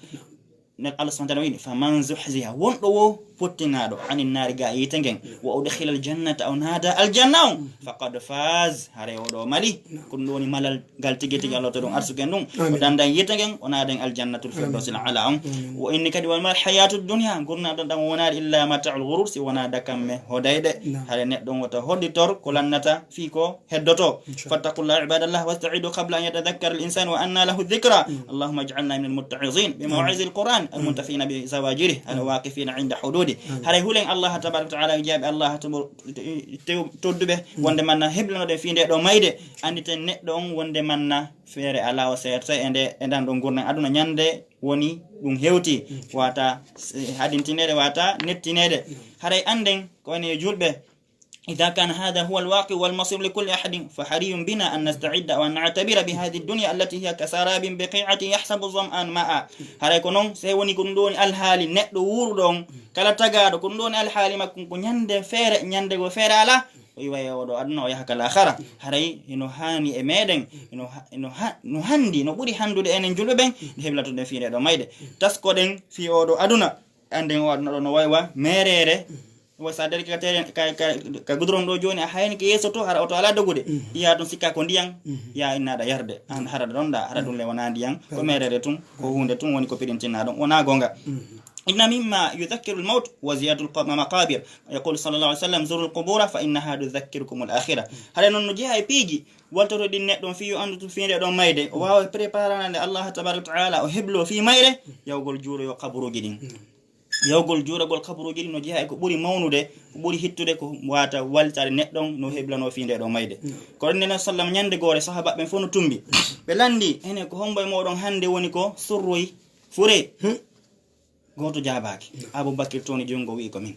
Ne Allah subhanahu wa ta'ala wi'i, "Faman zuhziha", wonɗo wo pottinaaɗo, "anin naari", ga yiite ngen, "wa udkhilal jannata", o naata aljanna on, "faqad faz", haray o ɗo mali. Ko ɗum ɗo woni malal ngal tigi tigi Allah to ɗum arsuken ɗum. O dandan yiite ngen, o naata en aljannatul firdausil ala on. O inni kadi, "Wa mal hayatud dunya", gurnaɗo ɗan wonaade illa mata'ul ghurur, si wona dakamme hodayde. Haray neɗɗo on wota hodditor ko lannata fii ko heddoto. Fattaqullaha ibadallah, wastaidu qabla an yatadhakkara al insan wa anna lahu dhikra. Allahumma ij'alna min al mutta'izin bi mawa'izil Quran, al muntafina bi zawajirih, al waqifina inda hududih. Haray hulen Allah tabaraka wa ta'ala, jaabi Allah to, to, todduɓe, wonde manna heblanoɗen fii nde ɗo mayde, anditen neɗɗo on wonde manna feere ala o seerta e nde, e ndan ɗon gurnan aduna ñande woni ɗum hewti, wata, eh, haɗintinede, wata nettinede. Haray anden ko woni e julɓe, إذا كان هذا هو الواقع والمصير لكل أحد، فحري بنا أن نستعد وأن نعتبر بهذه الدنيا التي هي كسراب بقيعة يحسبه الظمآن ماء. Haray ko non, sey woni ko ɗum ɗo woni alhaali neɗɗo wuuruɗo on, kala tagaaɗo, ko ɗum ɗo woni alhaali makko, ko ñande feere, ñande go feere ala, o iwa e oɗo aduna, o yaha ka laakhara. Haray hino haani e meɗen, hino ha-, hino ha-, no handi, no ɓuri handude enen julɓe ɓen, nde heblatoɗen fii nde ɗo mayde. Taskoɗen fii oɗo aduna, anden o aduna ɗo no waywa mereere, Wa sa dari ka tere ka ka ka gudron ɗo joni, a hayni ke yeeso to, hara oto ala dogude. Iya tun sikka ko ndiyan. Ya innaɗa yarde an, hara ɗon ɗa, hara ɗum le wona ndiyan, ko merere tun, ko hunde tun woni ko piɗintinna ɗum, wona gonga. Inna mimma yudhakkiru lmawt wa ziyadatu lmaqabir. Yaqulu sallallahu alaihi wasallam, zuru lqubura fa innaha tudhakkirukum alakhira. Hara noon no jeeha e piiji waltoto ɗin neɗɗon fii yo anndu tun fii nde ɗon mayde, o waawa préparanande Allah tabaraka wa taala, o heblo fii mayre. Yawgol juuroyo kaburuji ɗin. Yawgol juuragol kaburuji ɗin no jeeha e ko ɓuri mawnude, ko ɓuri hittude ko wata waltare neɗɗon no heblano fii nde ɗon mayde. Ko ɗon nena sallam ñande goore sahaba ɓen fof no tumbi. Ɓe landi, ene ko hombo e moɗon hannde woni ko surroyi fure? Gooto jaabaaki. Abubakir toni junngo wi'i ko min.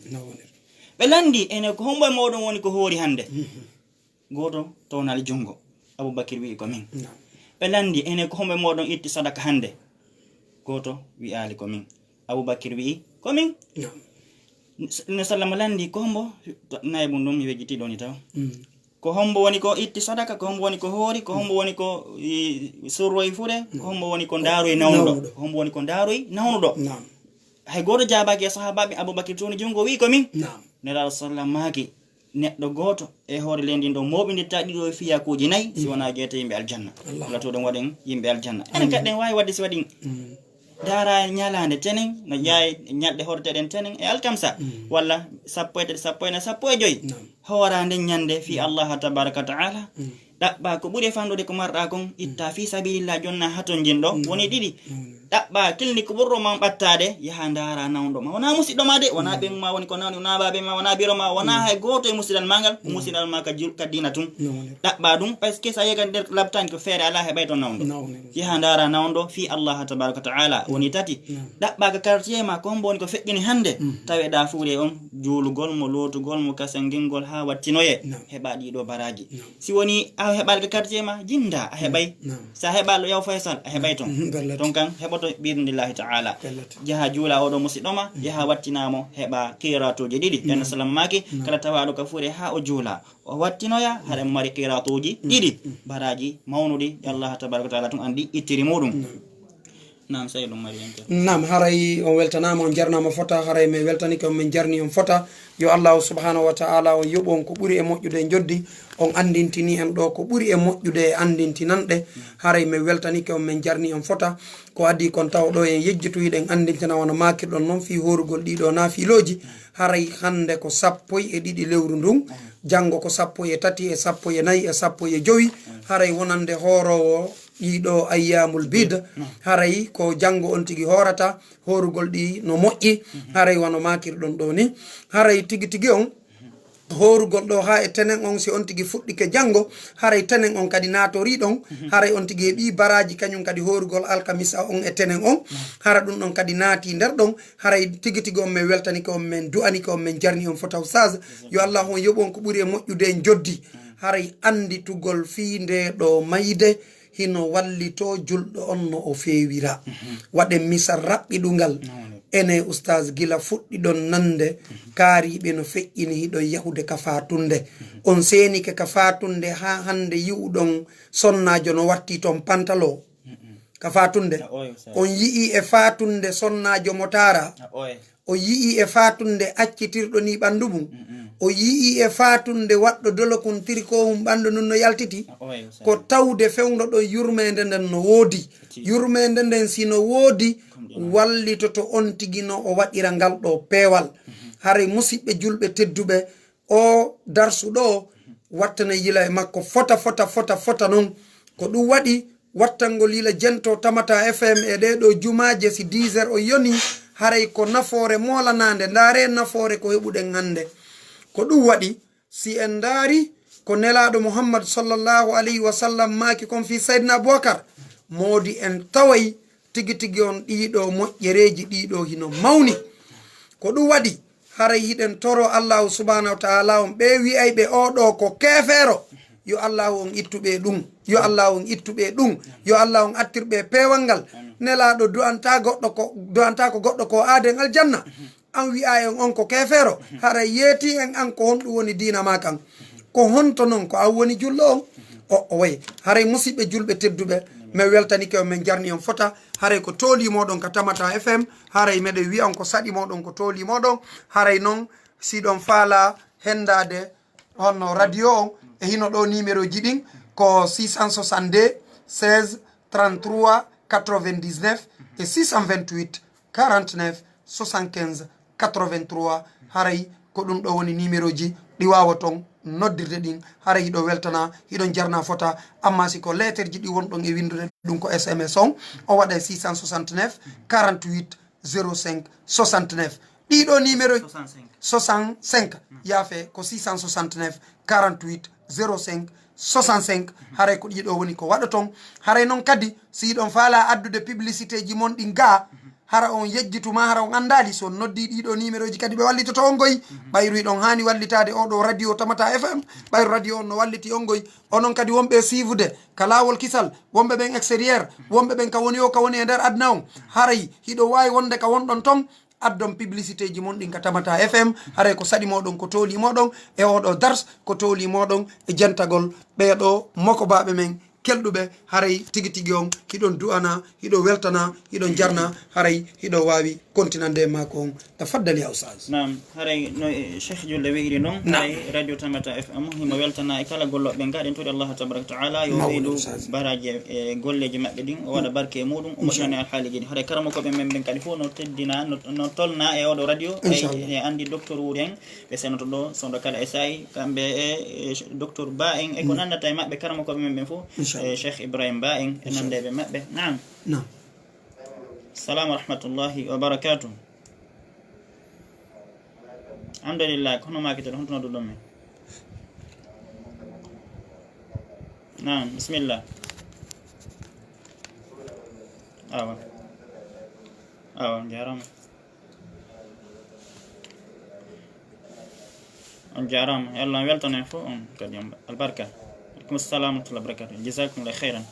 Ɓe landi, ene ko hombo e moɗon woni ko hoori hannde? Gooto townali junngo. Abubakir wi'i ko min. Ɓe landi, ene ko hombo e moɗon itti sadaka hannde? Gooto wi'aali ko min. Abubakir wi'i ko min. Ne sallama landi ko hombo, nayi mum ɗum mi wejjiti ɗoni taw. Ko hombo woni ko itti sadaka, ko hombo woni ko hoori, ko hombo woni ko i, surroyi fure, ko hombo woni ko ndaaroyi nawnuɗo, ko hombo woni ko ndaaroyi nawnuɗo. Hay gooto jaabaaki e sahaabaaɓe. Abubakir toni junngo wi'i ko min. Nelaaɗo sallam maaki, neɗɗo gooto e hoore leydi ndin ɗo mooɓindirta ɗiɗo e fiyakuuji nayi si wonaa jeeyta yimɓe aljanna. Walla to ɗum waɗen yimɓe aljanna. Enen kadi ɗen waawi waɗde si waɗi ndaara ñalaande tenen, no jeyaa e ñalɗe horteɗen tenen e alkamsa, walla sappo e tati, sappo e nayi, sappo e joyi. Hooraa nden ñande fii Allah tabaraka wa taala. Ɗaɓɓa ko ɓuri e fanɗude ko marɗa kon, itta fii sabilillah, jonna hatonjin ɗo. Woni ɗiɗi. Ɗaɓɓa kilni ko ɓurɗo ma ɓattaade, yaha ndaara nawɗo ma. Wonaa musiɗɗo ma de, wonaa ɓen ma woni ko nawni, wonaa baabe ma, wonaa biro ma, wonaa hay gooto e musiɗal ma ngal, ko musiɗal ma ka jul-, ka diina tun. Ɗaɓɓa ɗum, parce que so a yehi ka nder laptani ko feere alaa, heɓay toon nawɗo. Yaha ndaara nawɗo fii Allah tabaraka wa taala. Woni tati. Ɗaɓɓa ka quartier ma, ko hombo woni ko feƴƴini hannde? Taweɗa fuure on, juulugol mo, lootugol mo, kasangingol haa wattinoye. Heɓa ɗiɗo baraaji. Si woni a heɓaali ka quartier ma, jinda a heɓay. Sa heɓaali ɗo Yaw Faysal, a heɓay ton. Ton kan heɓoto bi idnillahi taala. Jaha juula oɗo musiɗɗo ma, yaha wattina mo, heɓa qiratuji ɗiɗi. Nden sallam maaki, kala tawaɗo ka fuure haa o juula, o wattinoya, haɗa mo mari qiratuji ɗiɗi. Baraaji mawnuɗi, ɗi Allah tabaraka wa taala tun anndi ittiri muɗum. Naam, sey ɗum mari heen kadi. Naam, haray on weltanaama, on jarnaama fota, haray min weltanike on, min jarni on fota. Yo Allahu subhanahu wa ta'ala on yoɓu on ko ɓuri e moƴƴude e njoddi, on anndintini en ɗo ko ɓuri e moƴƴude e anndintinanɗe. Haray min weltanike on, min jarni on fota. Ko adii kon tawa ɗo en yejjitoyi ɗen anndintina wano maakirɗon non fii hoorugol ɗiɗo naafilooji. Haray hannde ko sappo e ɗiɗi lewru ndun, janngo ko sappo e tati e sappo e nayi e sappo e jowi. Haray wonande hooroowo ɗiɗo ayyamul bid, haray ko janngo on tigi hoorata, hoorugol ɗi no moƴƴi, haray wano maakirɗon ɗo ni. Haray tigi tigi on, hoorugol ɗo haa e tenen on, si on tigi fuɗɗike janngo, haray tenen on kadi naatorii ɗon, haray on tigi heɓii baraaji kañum kadi hoorugol alkamisa on e tenen on, hara ɗum ɗon kadi naatii nder ɗon, haray tigi tigi on min weltanike on, min du'anike on, min jarni on fota Oustaz. Yo Allahu on yoɓu on ko ɓuri e moƴƴude e njoddi. Haray annditugol fii nde ɗo mayde hino wallitoo julɗo on no o feewira. Waɗen misal raɓɓiɗungal. Enen Oustaz, gila fuɗɗiɗon nande, kaariiɓe no feƴƴini hiɗon yahude ka faatunde. On seenike ka faatunde haa hannde yi'uɗon sonnaajo no watti ton pantalo? Ka faatunde. On yi'ii e faatunde sonnaajo mo taara? O yi'ii e faatunde accitirɗo nii ɓanndu mum? O yi'ii e faatunde waɗɗo dolokun tirikoohun ɓanndu ndun no yaltiti? Ko tawde fewndo ɗon yurmeende nden no woodi. Yurmeende nden si no woodi, wallitoto on tigi no o waɗira ngal ɗo peewal. Haray musiɓɓe julɓe tedduɓe, o darsu ɗo, wattanee yila e makko fota, fota, fota, fota non. Ko ɗum waɗi wattangol yila jento Tamata F M e ɗee ɗo jumaaje, si dix heures o yoni, haray ko nafoore moolanaande. Ndaaree nafoore ko heɓuɗen hannde. Ko ɗum waɗi, si en ndaari ko Nelaaɗo Muhammad sallallahu alayhi wa sallam maaki kon fii Sayyidina Abubakar, moodi en taway tigi tigi on ɗiiɗo moƴƴereeji ɗiiɗo hino mawni. Ko ɗum waɗi, haray hiɗen toro Allahu subhanahu wa ta'ala on ɓe wi'ayɓe oo ɗoo ko keefeero, yo Allahu on ittu ɓe ɗum, yo Allahu on ittu ɓe ɗum, yo Allahu on attir ɓe peewal ngal. Nelaaɗo du'anta goɗɗo ko, du'anta ko goɗɗo ko aaden aljanna. An wi'a en on ko keefeero, haray yeeti en an ko honɗum woni diina maa kan. Ko honto non ko an woni julɗo on? O, o way. Haray musiɓɓe julɓe tedduɓe, min weltanike on, min jarni on fota. Haray ko tooli moɗon ka Tamata F M, haray meɗen wi'a on ko saɗi moɗon, ko tooli moɗon. Haray non, Si ɗon faala henndaade honno radio on, e hino ɗo numéro ji ɗin ko six cent soixante-deux, seize, trente-trois, quatre-vingt-dix-neuf e six cent vingt-huit, quarante-neuf, soixante-quinze, quatre-vingt-trois. Haray ko ɗum ɗo woni numéro ji ɗi waawa ton noddirde ɗin. Haray hiɗo weltana, hiɗon jarna fota. Amma si ko lettre ji ɗi won ɗon e winndude, ɗum ko S M S on, o waɗa e six cent soixante-neuf, quarante-huit, zéro cinq, soixante-neuf. Ɗiɗo numéro soixante-cinq. Soixante-cinq. Yaafe ko six cent soixante-neuf, quarante-huit, zéro cinq, soixante-cinq. Haray ko ɗiɗo woni ko waɗoton. Haray noon kadi, si hiɗon faala addude publicité ji mon ɗin ga, hara on yejjituma, hara on anndaali, so on noddi ɗiɗo numéro ji kadi ɓe wallitoto on goy. Ɓayru hiɗon haani wallitaade oɗo radio Tamata F M, ɓayru radio on no walliti on goy. Onon kadi wonɓe e suivre ka laawol kisal, wonɓe ɓen extérieur, wonɓe ɓen ka woni o, ka woni e nder aduna on, haray hiɗo waawi wonde ka wonɗon ton, addon publicité ji mon ɗin ka Tamata F M, haray ko saɗi moɗon, ko tooli moɗon e oɗo dars, ko tooli moɗon e jentagol ɓeeɗo mokobaaɓe men kelɗuɓe, haray tigi tigi on hiɗon du'ana, hiɗo weltana, hiɗon jarna, haray hiɗo waawi kontinande e maako on. Tafaddal ya Oustaz. Naam, haray no, eh, Cheikh Julle wi'iri noon, naam, haray Radio Tamata F M himo weltana e kala gollooɓe ɓen. Gaɗen toɗi Allah tabaraka wa taala yo ɓeydu baraaji e, e golleeji maɓɓe ɗin, o waɗa barke e muɗum, o moƴƴina alhaaliiji ɗin. Haray karamokooɓe men ɓen kadi fof no teddina, no, no tolna e oɗo radio, e, e anndi docteur wuuri en, ɓe senoto ɗo, sondo kala e saa'i, kamɓe e, e docteur Ba en, e ko nanndata e maɓɓe, karamokooɓe men ɓen fof, e Cheikh Ibrahim Ba en, e nanndeeɓe maɓɓe. Naam. Naam. Salam wa rahmatullahi wa barakatuh. Alhamdulillah, ko hono maakitoɗo, honto nodduɗon men? Naam, bismillah. Awa. Awa, on jaaraama. On jaaraama. Yo Allah weltano en fof on kadi on albarka. Aleykum salam wa rahmatullahi wa barakatuh. Jazakumullahu khairan.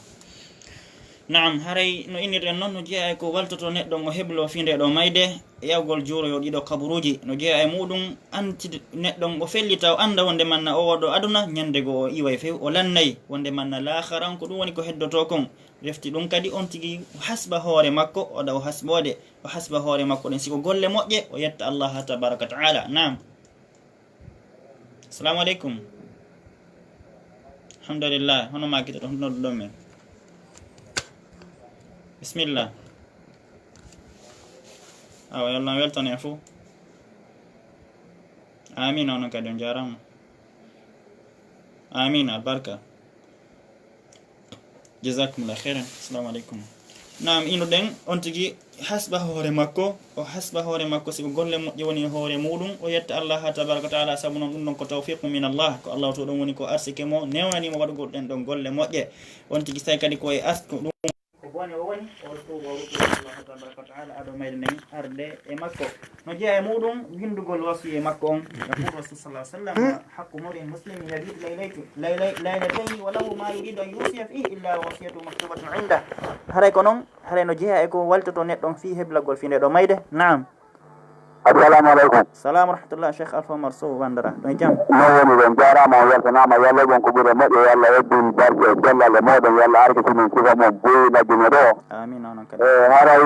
Naam, haray no innirɗen noon, no jeyaa e ko waltoto neɗɗo on o heblo fii ndee ɗoo mayde, e yahgol juuroyoo ɗiɗo kaburuuji. No jeyaa e muuɗum anti neɗɗo on o fellita, o annda wonde manna o oo ɗoo aduna, ñande goo o iway few, o lannay wonde manna laakhara on, ko ɗum woni ko heddotoo kon. Refti ɗum kadi on tigi o hasba hoore makko, o ɗa o hasboode, o hasba hoore makko ɗen, si ko golle moƴƴe, o yetta Allah tabaraka wa taala. Naam. Assalamu aleykum. Alhamdulillah. Hono maakitoɗon, hono nodduɗon men? Bismillah. Awa, yo Allah weltan en fof. Amin, onon kadi on jaaraama. Amin, albarka. Jazakumullah khairan. Assalamu aleykum. Naam, ino ɗen, on tigi hasba hoore makko, o hasba hoore makko, si ko golle moƴƴe woni e hoore muuɗum, o yetta Allah tabaraka wa taala, sabu noon ɗum ɗon ko tawfiqu min Allah, ko Allah to ɗum woni ko arsike mo, newnani mo waɗugol ɗen ɗon golle moƴƴe. On tigi so tawi kadi ko e as-, ko ɗum ko bone o woni, o tuuba, o rutto Allah tabaraka wa taala, aɗo mayri nen arde e makko. No jeyaa e muuɗum winndugol wasiye makko on, yaqulu Rasul sallallahu alaihi wasallam, haqqu mri'in muslimin yabitu laylatu, laylay-, laylatayni wa lahu ma yuridu an yusiya fihi illa wa wasiyatuhu maktubatun indah. Haray ko noon, haray no jeyaa e ko waltoto neɗɗo on fii heblagol fii ndee ɗoo mayde. Naam. Assalamu aleykum. Salam wa rahmatullah, Cheikh Alpha Omar Sow Wandara. Ɗum e jam? No woni ɗon, jaaraama, on weltanaama, yo Allah ƴon ko ɓuri moƴƴo, yo Allah hebbin barke e cellal e mooɗon, yo Allah arkitinin sifa mon buy lajjuno ɗo. Amin, onon kadi. E haray,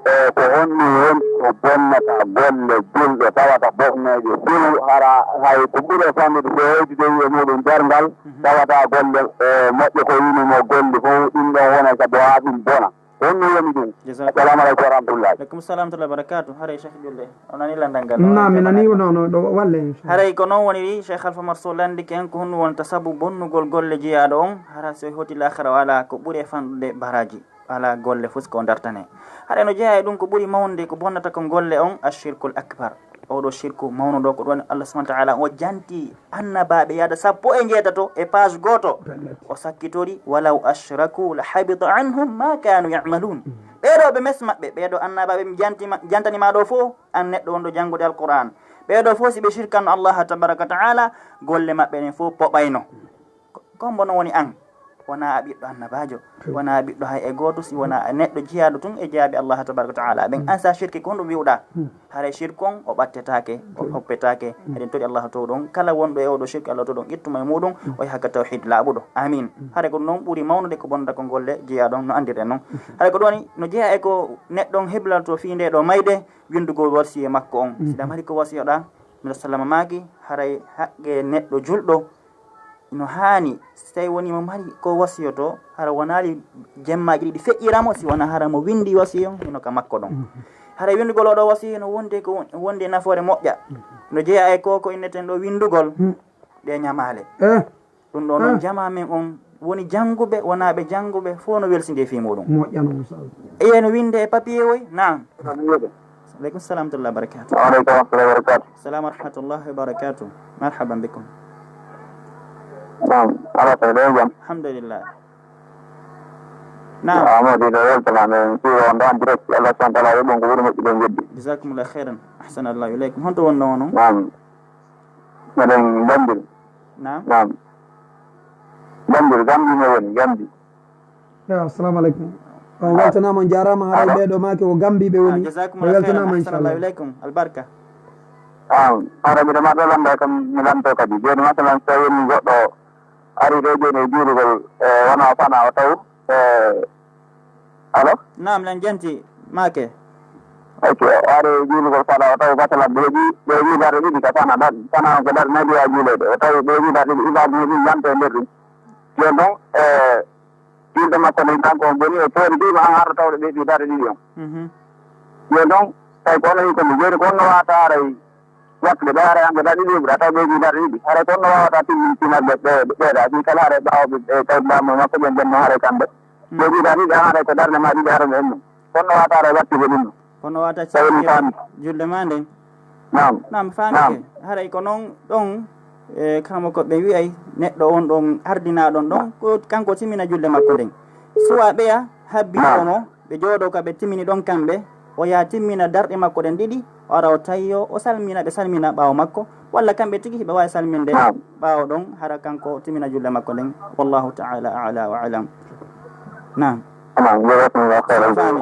e ko honɗum woni ko bonnata golle julɓe tawata bonneeje siw, hara hay ko ɓuri e fanɗude so hewtidii e muɗum darngal, tawata golle, e moƴƴe ko yimɓe mo golli fof, ɗum ɗon wona sabu haa ɗum bona. Honno woni ɗum? Jazakallah. Assalamu aleykum wa rahmatullah. Aleykum salam wa rahmatullahi wa barakatuh. Haray Cheikh Julle, o nani landal ngal? Naam, mi nani, no, no, ɗo walle, inchallah. Haray ko noon woniri, Cheikh Alpha Omar Sow landike en ko honno wonta sabu bonnugol golle jeyaaɗo on, hara so hoti laakhara o alaa ko ɓuri e fanɗude baraaji, alaa golle fof ko o dartane. Haray no jeyaa e ɗum ko ɓuri mawnude ko bonnata ko golle on, ashirkul akbar. Oɗo shirku mawnuɗo ko ɗum Allah subhanahu wa ta'ala o janti annabaaɓe yaada sappo e njeetato e page gooto. O sakkitori, "Walaw ashraku la habita anhum ma kanu ya'malun." Ɓeeɗo ɓe mes maɓɓe, ɓeeɗo annabaaɓe mi janti ma, jantani ma ɗo fof, an neɗɗo wonɗo janngude Alqur'an. Ɓeeɗo fof si ɓe shirkanno Allah tabaraka wa ta'ala, golle maɓɓe ɗen fof poɓayno. Ko, ko mbono woni an? Wonaa a ɓiɗɗo annabaajo, wonaa a ɓiɗɗo hay e gooto, si wonaa a neɗɗo jeyaaɗo tun e jeyaaɓe Allah tabaraka wa ta'ala ɓen. An sa shirki ko honɗum wi'uɗaa? Haray shirku on o ɓattetaake, o hoppetaake. Eɗen toɗi Allah towɗo on, kala wonɗo e oɗo shirki Allah towɗo on ittuma e muɗum, o yaha ka tawhid laaɓuɗo. Amin. Haray ko ɗum ɓuri mawnude ko bonnata ko golle jeyaaɗo on no anndirɗen non. Haray ko ɗum woni no jeyaa e ko neɗɗo on heblanto fii nde ɗo mayde, winndugol wasiya makko on. Siɗa mari ko wasiyoɗaa? Mila salama maaki, haray haqqe neɗɗo julɗo no haani, si tawi woni mo mari ko wasiyoto, hara wonaali jemmaaji ɗiɗi feƴƴira mo, si wona hara mo winndi wasiyo hino ka makko ɗon. Haray winndugol oɗo wasiyo no wonde ko wonde nafoore moƴƴa. No jeyaa e ko ko inneten ɗo winndugol ɗe ñamaale. Ɗum ɗo noon jamaa men on woni jannguɓe, wonaaɓe jannguɓe, fof no welsindii fii muɗum. Moƴƴano, Moussa. Eyi, no winnde e papier oy? Naam. Aleykum salam wa rahmatullahi wa barakatuh. Waaleykum salam wa rahmatullahi wa barakatuh. Salam wa rahmatullahi wa barakatuh. Marhaban bikum. Naam, ala ko ɗo jam. Alhamdulillah. Naam. Amadou, ɗo weltanaama en, fii on ɗo en direct, Allah subhanahu wa taala yoɓon ko ɓuri moƴƴude e jeddi. Jazakumullah khairan. Ahsanallahu ilaykum. Honto wonno on? Naam. Meɗen Bambil. Naam. Naam. Bambil, Gambi mi woni, Gambi. Ya, assalamu aleykum. On weltanaama, on jaaraama, haray ɓeeɗo maaki ko Gambi ɓe woni. Ah, jazakumullah khairan, ahsanallahu ilaykum. Albarka. Ah, haray miɗo ma ɗo lannda kam, mi lanndo kadi. Jooni, masalan, so tawi woni goɗɗo ari ɗo jooni e juulugol, e wona o fana o taw, e, alo? Naam, lan janti, maake. Ok, o ari e juulugol fana o taw, masalan, ɓe heɓi, ɓe heɓi darɗe ɗiɗi ka fana, dar-, fana on ko darɗe nayi ɗi waawi juuleede. O tawi ɓe heɓi darɗe ɗiɗi, ibaaji ɗin lanto e nder ɗum. Jooni noon, e, juulde makko nden, kanko on boni, o poori ɗum, an hara tawde ɓe heɓi darɗe ɗiɗi on. Mhm. Jooni noon, tawi ko onon ko mi jooni, ko on no waawata haray wattude ɓe, haray hanko darɗe ɗiɗi ɓura, taw ɓe heɓi darɗe ɗiɗi. Haray ko on no waawata timmintinal ɓe, ɓe, ɓe, ɓe, ɓe, kala haray ɓaawo ɓe, ɓe, tawi laamu e makko ɓen, ɓen no haray kamɓe. Mm. Ɓe heɓi darɗe ɗiɗi, an haray ko darɗe ma ɗiɗi haray no enno. Ko on no waawata haray wattude ɗum no. Kono wata. Tawi mi faami. Julde ma nden. Naam. Naam, faami. Naam. Ke. Haray ko noon ɗon, e, kamo ko ɓe wi'ay neɗɗo on ɗon ardinaaɗon ɗon, ko kanko timmina julde makko nden. Suwa ɓeya habbi. Naam. Kono ɓe jooɗo ka ɓe timmini ɗon kamɓe, o yaa timmina darɗe makko ɗen ɗiɗi, o ara o tawi o, o salmina, ɓe salmina ɓaawo makko, walla kamɓe tigi hiɓe waawi salminde. Naam. Ɓaawo ɗon, hara kanko timmina julde makko nden. Wallahu ta'ala a'la wa a'lam. Naam. Naam, jazakumullahu khairan. Faami.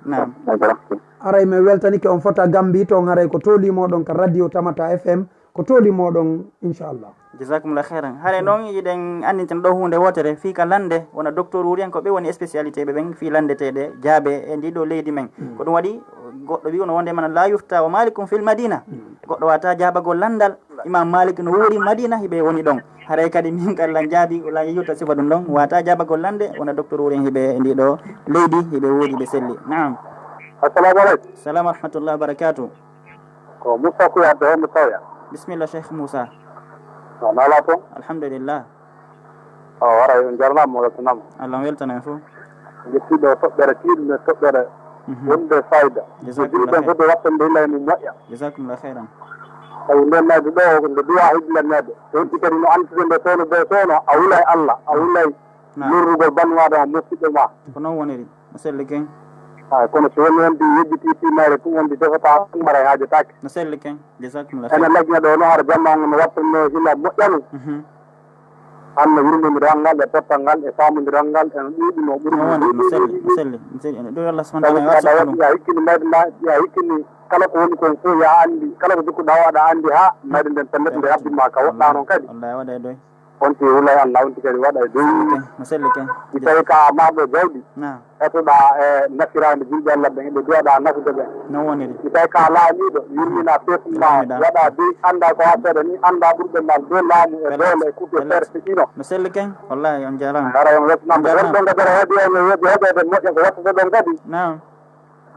Naam. Naam. Haray mi weltanike on fota Gambi toon, haray ko tooli moɗon ka radio Tamata F M, ko tooli moɗon, inchallah. Jazakumullah khairan. Haray noon yiɗen anndinten ɗo huunde wootere fii ka lannde, wona docteur wuri en ko ɓe woni spécialité ɓe ɓen fii lanndeteeɗe jaabe e ndi ɗo leydi men. Mm. Ko ɗum waɗi goɗɗo wi'uno wonde man la yufta wa malikum fil madina. Mm. Goɗɗo wata jaabagol lanndal. Imam Malik no wuuri Madina, hiɓe woni ɗon. Haray kadi min kadi lan jaabi, lan yewta sifa ɗum ɗon. Wata jaabagol lannde, wona docteur wuuri en hiɓe e ndi ɗo leydi, hiɓe woodi, ɓe selli. Naam. Assalamu aleykum. Salam wa rahmatullahi wa barakatuh. Ko Moussa Kouyaté, homo Sawya. Bisimilla, Cheikh Moussa. No ala toon? Alhamdulillah. O waray, on jarnaama, on weltanaama. Allah on weltana en fof. Yettiiɗo toɓɓere tiiɗnde, toɓɓere. Mhm. Wonde fayda. Jazakumullah. Ko julɓe fof wattande illa e mum moƴƴa. Jazakumullah khairan. Tawi nden mayde ɗo, nde duwa hiblanneede. Wonti kadi no antude nde soono be soono, a wulay Allah, a wulay. Naam. Lorrugol bannu Adama, musidɗo ma. Ko noon woniri. No selli ken. Ay, kono so woni on di yejjiti tiimaare tun, on di defata tun, mara haajataake. No selli ken. Jazakumullah khairan. Ene lagna ɗo no hara jamma on no wattanno hila moƴƴano. Mhm. An no yurmondiral ngal e pottal ngal e faamondiral ngal e no ɗuuɗi no ɓuri. No woni, no selli, no selli, no selli. Ɗum Allah subhanahu wa ta'ala waɗi. Ya hikkini mayde ma, ya hikkini kala ko woni kon fof ya anndi, kala ko jikkuɗa waɗa anndi ha mayde nden pellet nde habbi ma ka woɗɗa noon kadi. Wallahi waɗa e doy. On ti wulay Allah, on ti kadi waɗa e doy. No selli ken. Si tawi ka marɗo jawdi. Naam. Etoɗa e nasiraade julɓe Allah ɓen, ɓe duwaɗa nafude ɓen. No woniri. Si tawi ka laamiiɗo, yurmina feesu ma, waɗa dey, annda ko waɗata ni, annda ɓurɓe ma dow laamu e doole e kuuɗe serse ino. No selli ken, wallahi on jaaraama. Hara on weltanaama. On jaaraama. Ɗon kadi aɗa waɗi on, waɗi heɓeede moƴƴa ko waɗata ɗon kadi. Naam.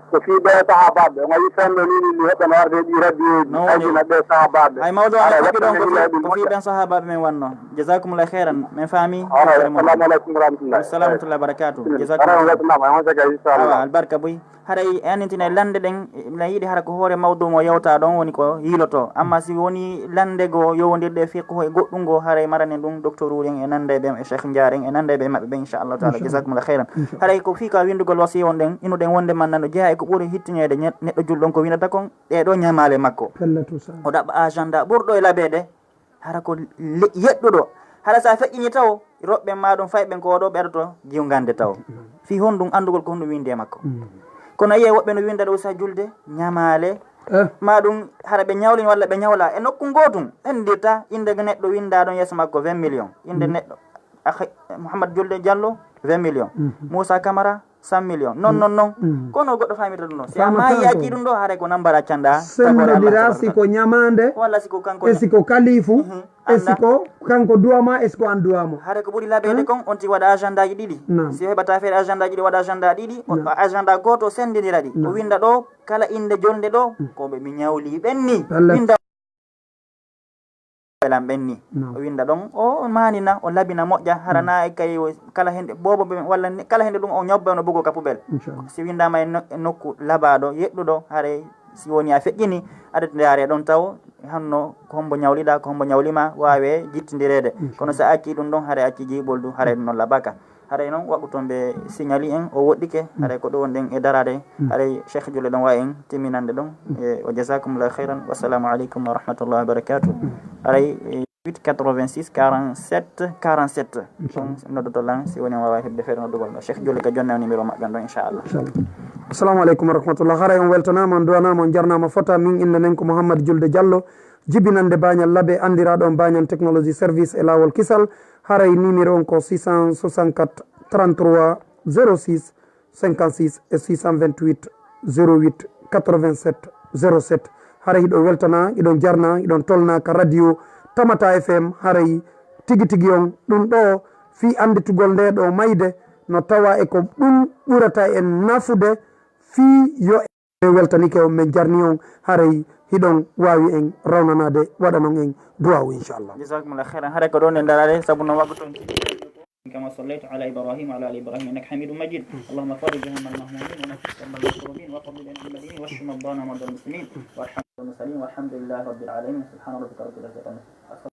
Ko fii ɓe sahaabaaɓe, on a yii fenno ni, ni, ni heɓɓe no warde e ɗi radioji, no woni. Addina ɓe sahaabaaɓe. Hay mawɗo amen fuɗɗi ɗon ko fii, ko fii ɓen sahaabaaɓe men wanno. Jazakumullah khairan. Men faami. Assalamu alaikum warahmatullahi. Assalamu warahmatullahi wabarakatuh. Jazakumullah. Ara on weltanaama, on jaga, inchallah. Awa, albarka buy. Haray e annitinay lande ɗen, e, miɗa yiɗi hara ko hoore mawdu mo yewta ɗon woni ko yiiloto. Amma si woni lande go yowondirde e fiqhu e goɗɗum go, haray maranen ɗum docteur en e nande ɓe, e Cheikh Ndiaye en e nande ɓe maɓɓe ɓe, inchallah taala. Inchallah. Jazakumullah khairan. Inchallah. Haray ko fii ka winndugol wasiya on ɗen, ino ɗen wonde man nano jeyaa e ko ɓuri hittineede ñe-, neɗɗo julɗo on ko winata kon, ɗee ɗoo ñamaale makko. Pelletu sa. O ɗaɓɓa agenda ɓurɗo e labeede, hara ko le-, yeɗɗuɗo. Hara sa feƴƴini taw, roɓɓe ma ɗum fayɓe ko oɗo ɓerto jiwgande taw. Mm. Fii honɗum anndugol ko honɗum winndi e makko. Mm. Kono yiye woɓɓe no winnda ɗo sa julde, ñamaale, eh, ma ɗum hara ɓe ñawlin walla ɓe ñawla. E nokku ngootum, ɓenndirta innde neɗɗo winnda ɗon yeeso makko vingt millions. Innde, mm, neɗɗo, akhi Mouhammad Julde Diallo, Vingt millions. Moussa Camara, cent millions. Non, non, non. Kono goɗɗo famirta ɗum ɗo. Si a maayi, a accii ɗum ɗo, haray ko nambar accanɗa. Sennodira, si ko ñamaande, walla si ko kanko e si ko kalifu, e si ko kanko duwama, e si ko an duwama. Haray ko ɓuri laɓeede kon, on tigi waɗa agendaji ɗiɗi. Si o heɓata feere agendaji ɗiɗi, waɗa agenda ɗiɗi, o, agenda gooto, senndindira ɗi. O winnda ɗo, kala innde jolnde ɗo, ko ɓe mi ñawli ɓenni. Winnda belan ɓenni. O winnda ɗon, o maanina, o labina moƴƴa, hara na e kay o kala hende boobo ɓe, walla ne-, kala hende ɗum o ñobba no bugo ka pubel. Si winndaama e no-, e nokku labaaɗo, yeɗɗuɗo, haray si woni a feƴƴini, aɗa yaare ɗon taw, hanno ko hombo ñawliɗa, ko hombo ñawlima, waawe jittindireede. Kono si a accii ɗum ɗon, haray accii jiiɓol du, haray ɗum ɗon labaaka. Haray noon, waɗu toon ɓe signali en, o woɗɗike. Haray ko ɗo wonɗen e daraade. Haray Cheikh Jolle ɗon wawi en timminande ɗon. E, wa jazakumullahu khairan. Wassalamu alaikum wa rahmatullahi wa barakatuh. Haray, e, huit quatre-vingt-six quarante-sept quarante-sept. Inchallah. Ɗon noddoto lan, si woni on wawa heɓde feere noddugol ɗo. Cheikh Jolle ka jonna numéro maɓɓe ɗon, inchallah. Inchallah. Assalamu alaikum wa rahmatullah. Haray on weltanama, on duwanama, on jarnama fota. Min innde nden ko Mouhammad Julde Diallo. Jibinande Bañal Labe, anndiraɗo on Bañal Technology Service e laawol kisal. Haray numéro on ko six cent soixante-quatre trente-trois zéro six cinquante-six e six cent vingt-huit zéro huit quatre-vingt-sept zéro sept. Haray hiɗon weltana, hiɗon jarna, hiɗon tolna ka radio Tamata F M. Haray tigi tigi on ɗum ɗo fii annditugol nde ɗo mayde no tawa e ko ɗum ɓurata en nafude fii yo en weltanike on, men jarni on, haray hiɗon waawi en rawnanaade, waɗanon en duwaawu, inchallah. Jazakumullahu khairan. Haray ko ɗon en daraade, sabu no waggu toon. كما صليت على إبراهيم وعلى آل إبراهيم إنك حميد مجيد. اللهم فرج هم المهمومين ونفس كرب المكروبين وقض دين المدينين واشف مرضانا ومرضى المسلمين وارحم المرسلين والحمد لله رب العالمين. سبحان ربك رب العزة عما يصفون.